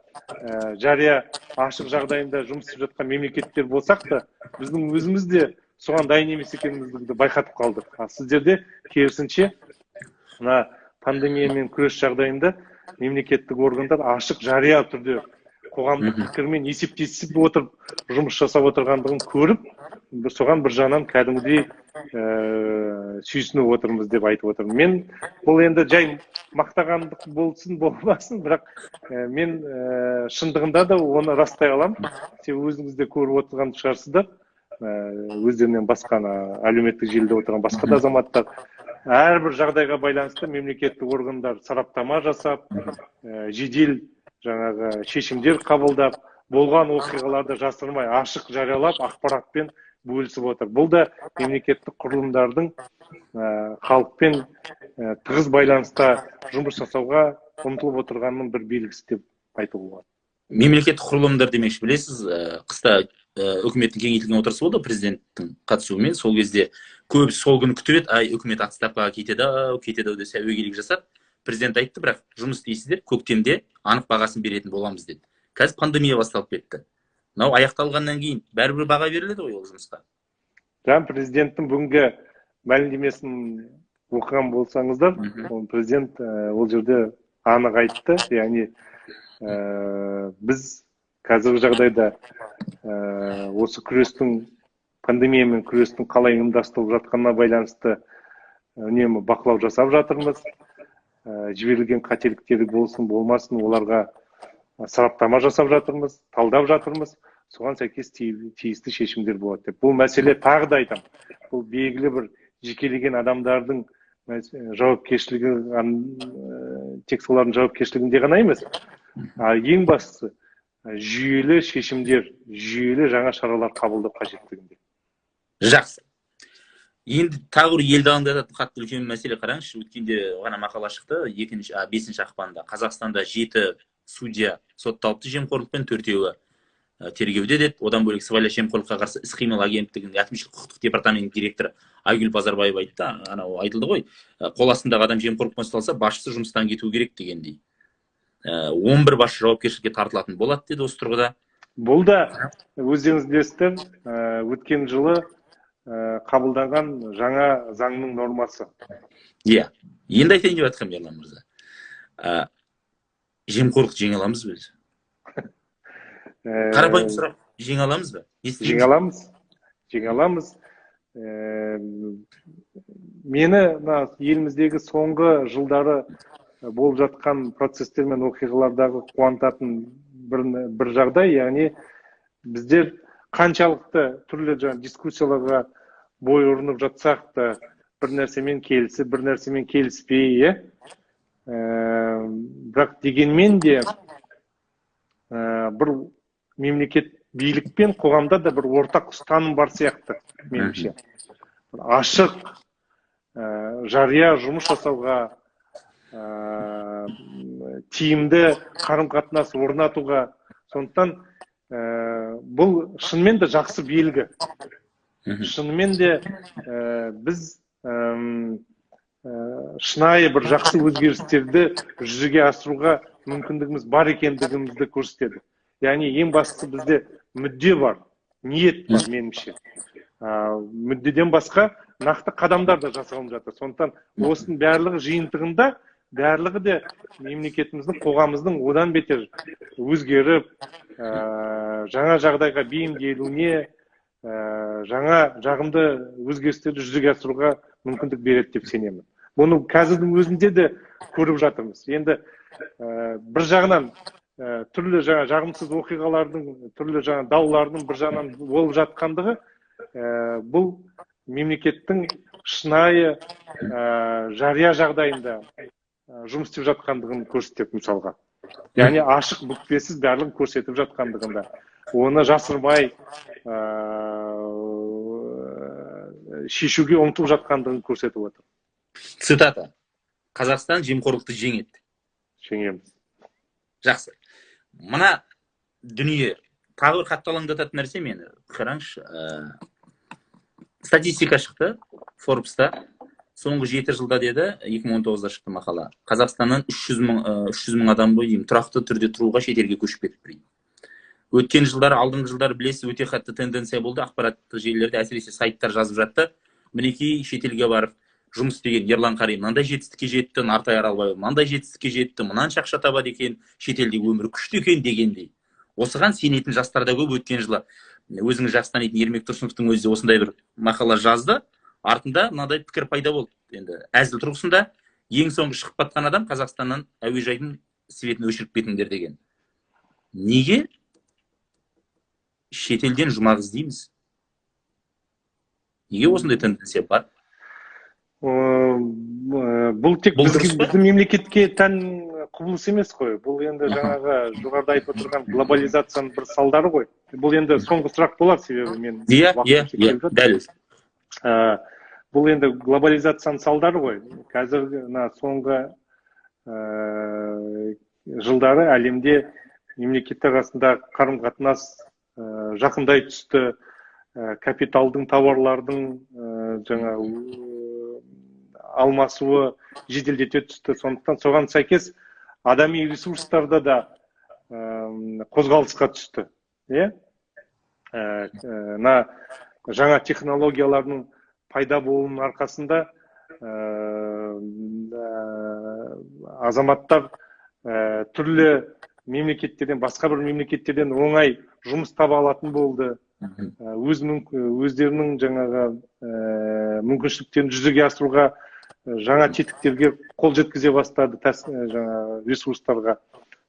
жария, ашық жағдайында жұмыс істеп жатқан мемлекеттер болсақ та, біздің өзіміз де соған дайын емес екенімізді байқатып қалдық. Ал сіздерде керісінше, мына пандемиямен күрес жағдайында мемлекеттік органдар ашық, жария түрде қоғамдық пікірмен есептесіп отырып жұмыс жасап отырғандығын көріп, соған бір жағынан кәдімгідей сүйсініп отырмыз деп айтып отырмын. Мен бұл енді жай мақтағандық болсын, болмасын, бірақ мен шындығында да оны растай аламын. Себебі өзіңіз де көріп отырған шығарсыздар, өздерінен басқа әлеуметтік желіде отырған басқа да азаматтар әрбір жағдайға байланысты мемлекеттік органдар сараптама жасап, жедел жаңағы шешімдер қабылдап, болған оқиғаларды жасырмай, ашық жариялап, ақпаратпен бөлісіп отыр. Бұл да мемлекеттік құрылымдардың халықпен тығыз байланыста жұмыс жасауға ұмтылып отырғанының бір белгісі деп айтуға болады. Мемлекеттік құрылымдар демекші, білесіз, қыста үкіметтің кеңейтілген отырысы болды президенттің қатысуымен. Сол кезде көбісі сол күні күтіп еді, ай, үкімет отставкаға кетеді ау, кетеді ау деп сәуегейлік жасады. Президент айтты, бірақ жұмыс істейсіздер, көктемде анық бағасын беретін боламыз деді. Қазір пандемия басталып кетті. Мынау аяқталғаннан кейін бәрібір баға беріледі ғой ол жұмысқа. Жаңа президенттің бүгінгі мәлімдемесін оқыған болсаңыздар, ол президент ол жерде анық айтты, яғни біз қазіргі жағдайда осы күрестің, пандемиямен күрестің қалай ұйымдастырылып жатқанына байланысты үнемі бақылау жасап жатырмыз. Жіберілген қателіктер болсын, болмасын, оларға сараптама жасап жатырмыз, талдап жатырмыз, соған сәйкес тиісті шешімдер болады деп. Бұл мәселе, тағы да айтамын, бұл белгілі бір жекелеген адамдардың жауапкершілігі, тек солардың жауапкершілігінде ғана емес, ең бастысы жүйелі шешімдер, жүйелі жаңа шаралар қабылдау қажеттігінде. Жақсы. Енді тағы бір елді алаңдататын қатты үлкен мәселе, қараңызшы, өткенде ғана мақала шықты, 5 ақпанда Қазақстанда 7 судья сотталыпты жемқорлықпен, 4-еуі тергеуде деді. Одан бөлек Сыбайлас жемқорлыққа қарсы іс-қимыл агенттігінің әкімшілік құқықтық департаментінің директоры Айгүл Базарбаева айтты, анау айтылды ғой, қол астындағы адам жемқорлықпен ұсталса, басшысы жұмыстан кету керек дегендей. 11 басшы жауапкершілікке тартылатын болады деді осы тұрғыда. Бұл да өздеріңіз білесіздер, өткен жылы қабылданған жаңа заңның нормасы. Иә, енді айтайын деп жатқаным, Ерлан мырза. Жемқорлық жеңе аламыз ба өзі? Қарапайым сұрақ, жеңе аламыз ба? Не істейміз? Жеңе аламыз. Жеңе аламыз. Мені мына еліміздегі соңғы жылдары болып жатқан процестер мен оқиғалардағы қуантатын бір жағдай, яғни біздер қаншалықты түрлі жаңа дискуссияларға бой ұрынып жатсақ та, бір нәрсемен келісіп, бір нәрсемен келіспей, иә? Бірақ дегенмен де бір мемлекет билік пен қоғамда да бір ортақ ұстаным бар сияқты, меніңше. Бір ашық, жария жұмыс жасауға, тиімді қарым-қатынас орнатуға. Сондықтан бұл шынымен де жақсы белгі. Шынымен де біз шынайы бір жақсы өзгерістерді жүзеге асыруға мүмкіндігіміз бар екендігімізді көрсетеді. Яғни ең бастысы бізде мүдде бар, ниет бар меніңше. Мүддеден басқа нақты қадамдар да жасалынып жатыр. Сондықтан осының барлығы жиынтығында барлығы да мемлекетіміздің, қоғамымыздың одан бетер өзгеріп, жаңа жағдайға бейімделуіне, жаңа жағымды өзгерістерді жүзеге асыруға мүмкіндік береді деп сенемін. Бұны қазірдің өзінде де көріп жатырмыз. Енді бір жағынан түрлі жаңа жағымсыз оқиғалардың, түрлі жаңа даулардың бір жағынан болып жатқандығы, бұл мемлекеттің шынайы жария жағдайында жұмыс істеп жатқандығын көрсетеді мысалға. Яғни ашық, бүкпесіз барлығын көрсетіп жатқандығында, оны жасырмай шешуге ұмтылып жатқандығын көрсетіп отыр. Цитата. Қазақстан жемқорлықты жеңеді. Жеңеміз. Жақсы. Мына дүние тағы бір қатты алаңдататын нәрсе мені. Қараңызшы, статистика шықты Forbes-та. Соңғы 7 жылда деді, 2019-да шықты мақала. Қазақстаннан 300 мың адам ғой деймін, тұрақты түрде тұруға шетелге көшіп кетіп дейді. Өткен жылдары, алдыңғы жылдары білесіз, өте қатты тенденция болды. Ақпараттық желілерде, әсіресе сайттар жазып жатты. Мінекей шетелге барып жұмыс істеген Ерлан Қарин мынандай жетістікке жетті, Нартай Аралбаев мынандай жетістікке жетті, мынанша ақша табады екен, шетелде өмірі күшті екен дегендей. Осыған сенетін жастар да көп. Өткен жылы өзіңіз жақсы танитын Ермек Тұрсыновтың өзі осындай бір мақала жазды. Артында мынадай пікір пайда болды. Енді әзіл тұрғысында ең соңғы шығып батқан адам Қазақстаннан әуежайдың светін өшіріп кетіңдер деген. Неге шетелден жұмақ іздейміз? Неге осындай тенденция бар? Бұл тек біздің мемлекетке тән құбылыс емес қой. Бұл енді жаңағы жоғарыда айтып отырған глобализацияның бір салдары ғой. Бұл енді соңғы сұрақ болар, себебі мен иә, дәл. Бұл енді глобализацияның салдары ғой. Қазір мына соңғы жылдары әлемде мемлекеттер арасында қарым-қатынас жақындай түсті, капиталдың, тауарлардың жаңа алмасуы жеделдете түсті. Сондықтан соған сәйкес адами ресурстарда да қозғалысқа түсті. Мына жаңа технологиялардың пайда болуының арқасында азаматтар түрлі мемлекеттерден, басқа бір мемлекеттерден оңай жұмыс таба алатын болды. Өздерінің жаңағы мүмкіншіліктерін жүзеге асыруға жаңа тетіктерге қол жеткізе бастады, жаңа ресурстарға.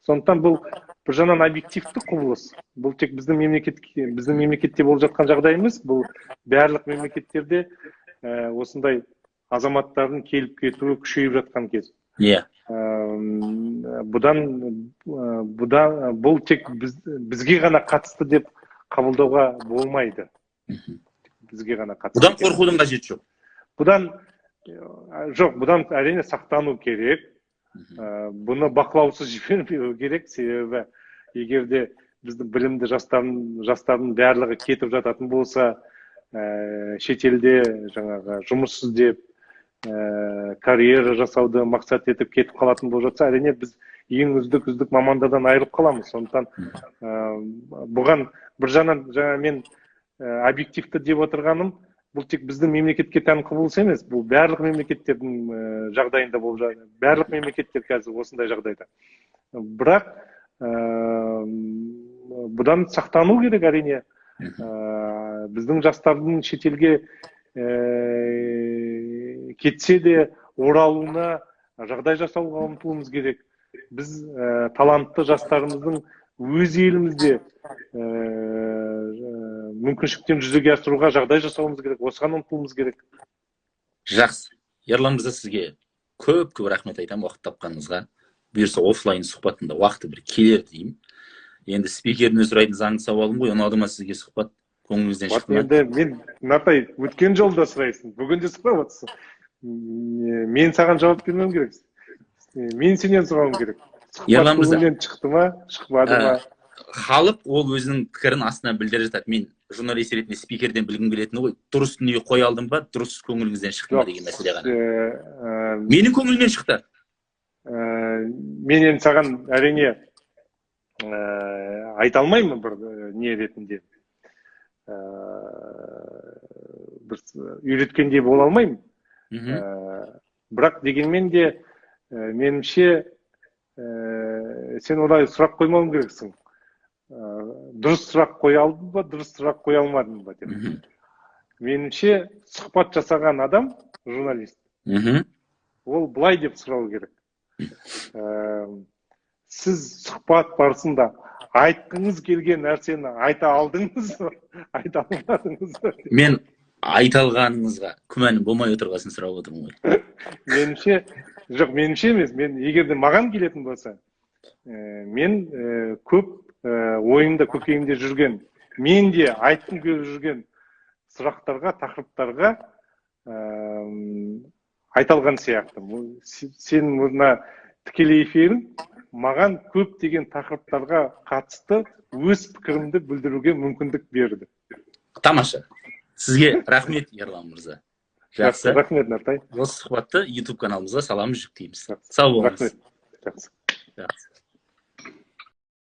Сондықтан бұл бір жағынан объективті құбылыс. Бұл тек біздің мемлекетте болып жатқан жағдай емес, бұл барлық мемлекеттерде осындай азаматтардың келіп кетуі күшейіп жатқан кез. Иә. Бұдан бұл тек бізге ғана қатысты деп қабылдауға болмайды. Бізге ғана қатысты. Бұдан қорқудың қажеті жоқ. Бұдан жоқ, бұдан әрине сақтану керек. Бұны бақылаусыз жібермеу керек, себебі егер де біздің білімді жастардың барлығы кетіп жататын болса, шетелде жаңағы жұмыс іздеп, карьера жасауды мақсат етіп кетіп қалатын болып жатса, әрине біз ең үздік мамандардан айырылып қаламыз. Сондықтан бұған бір жағынан жаңа мен объективті деп отырғаным, бұл тек біздің мемлекетке тән құбылыс емес, бұл барлық мемлекеттердің жағдайында болып жатыр. Барлық мемлекеттер қазір осындай жағдайда. Бірақ бұдан сақтану керек әрине. Біздің жастардың шетелге кетсе де оралуына жағдай жасауға ұмтылуымыз керек. Біз талантты жастарымыздың өз елімізде мүмкіншіліктерін жүзеге асыруға жағдай жасауымыз керек, осыған ұмтылуымыз керек. Жақсы. Ерлан мырза, сізге көп-көп рахмет айтамын уақыт тапқаныңызға. Бұйырса офлайн сұхбатында уақыты бір келер деймін. Енді спикерінен сұрайтын заңды сауалым ғой, ұнады ма сізге сұхбат? Көңіліңізден шықты ма? Енді мен, Нартай, өткен жолы да сұрайсың, бүгін де сұрап отырсың. Мен саған жауап бермеуім керек. Мен сенен сұрауым керек. Ерлан мырза, көңілінен шықты ма, шықпады ма? Халық ол өзінің пікірін астына білдіріп жатады. Мен Журналист ретінде спикерден білгім келетіні ғой, дұрыс дүние қоя алдым ба, дұрыс көңіліңізден шықты ма деген мәселе ғана. Менің көңілімнен шықты. Мен енді саған, әрине, айта алмаймын бір не ретінде, бір үйреткендей бола алмаймын. Бірақ дегенмен де, меніңше, сен олай сұрақ қоймауың керексің. Дұрыс сұрақ қоя алдың ба, дұрыс сұрақ қоя алмадың ба деп. Меніңше, сұхбат жасаған адам, журналист, ол былай деп сұрау керек: Сіз сұхбат барысында айтқыңыз келген нәрсені айта алдыңыз ба, айта алмадыңыз ба?» деп. Мен айта алғаныңызға күмәнім болмай отырғасын сұрап отырмын ғой. Меніңше, жоқ, меніңше емес, мен егер де маған келетін болса, мен көп ойымда, көкейімде жүрген, мен де айтқым келіп жүрген сұрақтарға, тақырыптарға айта алған сияқтымын. Сенің мына тікелей эфирің маған көптеген тақырыптарға қатысты өз пікірімді білдіруге мүмкіндік берді. Тамаша, сізге рахмет, Ерлан мырза, жақсы. Рахмет, Нартай. Осы сұхбатты YouTube каналымызға саламыз, жүктейміз. Сау болыңыз. Рахмет, жақсы. Жақсы.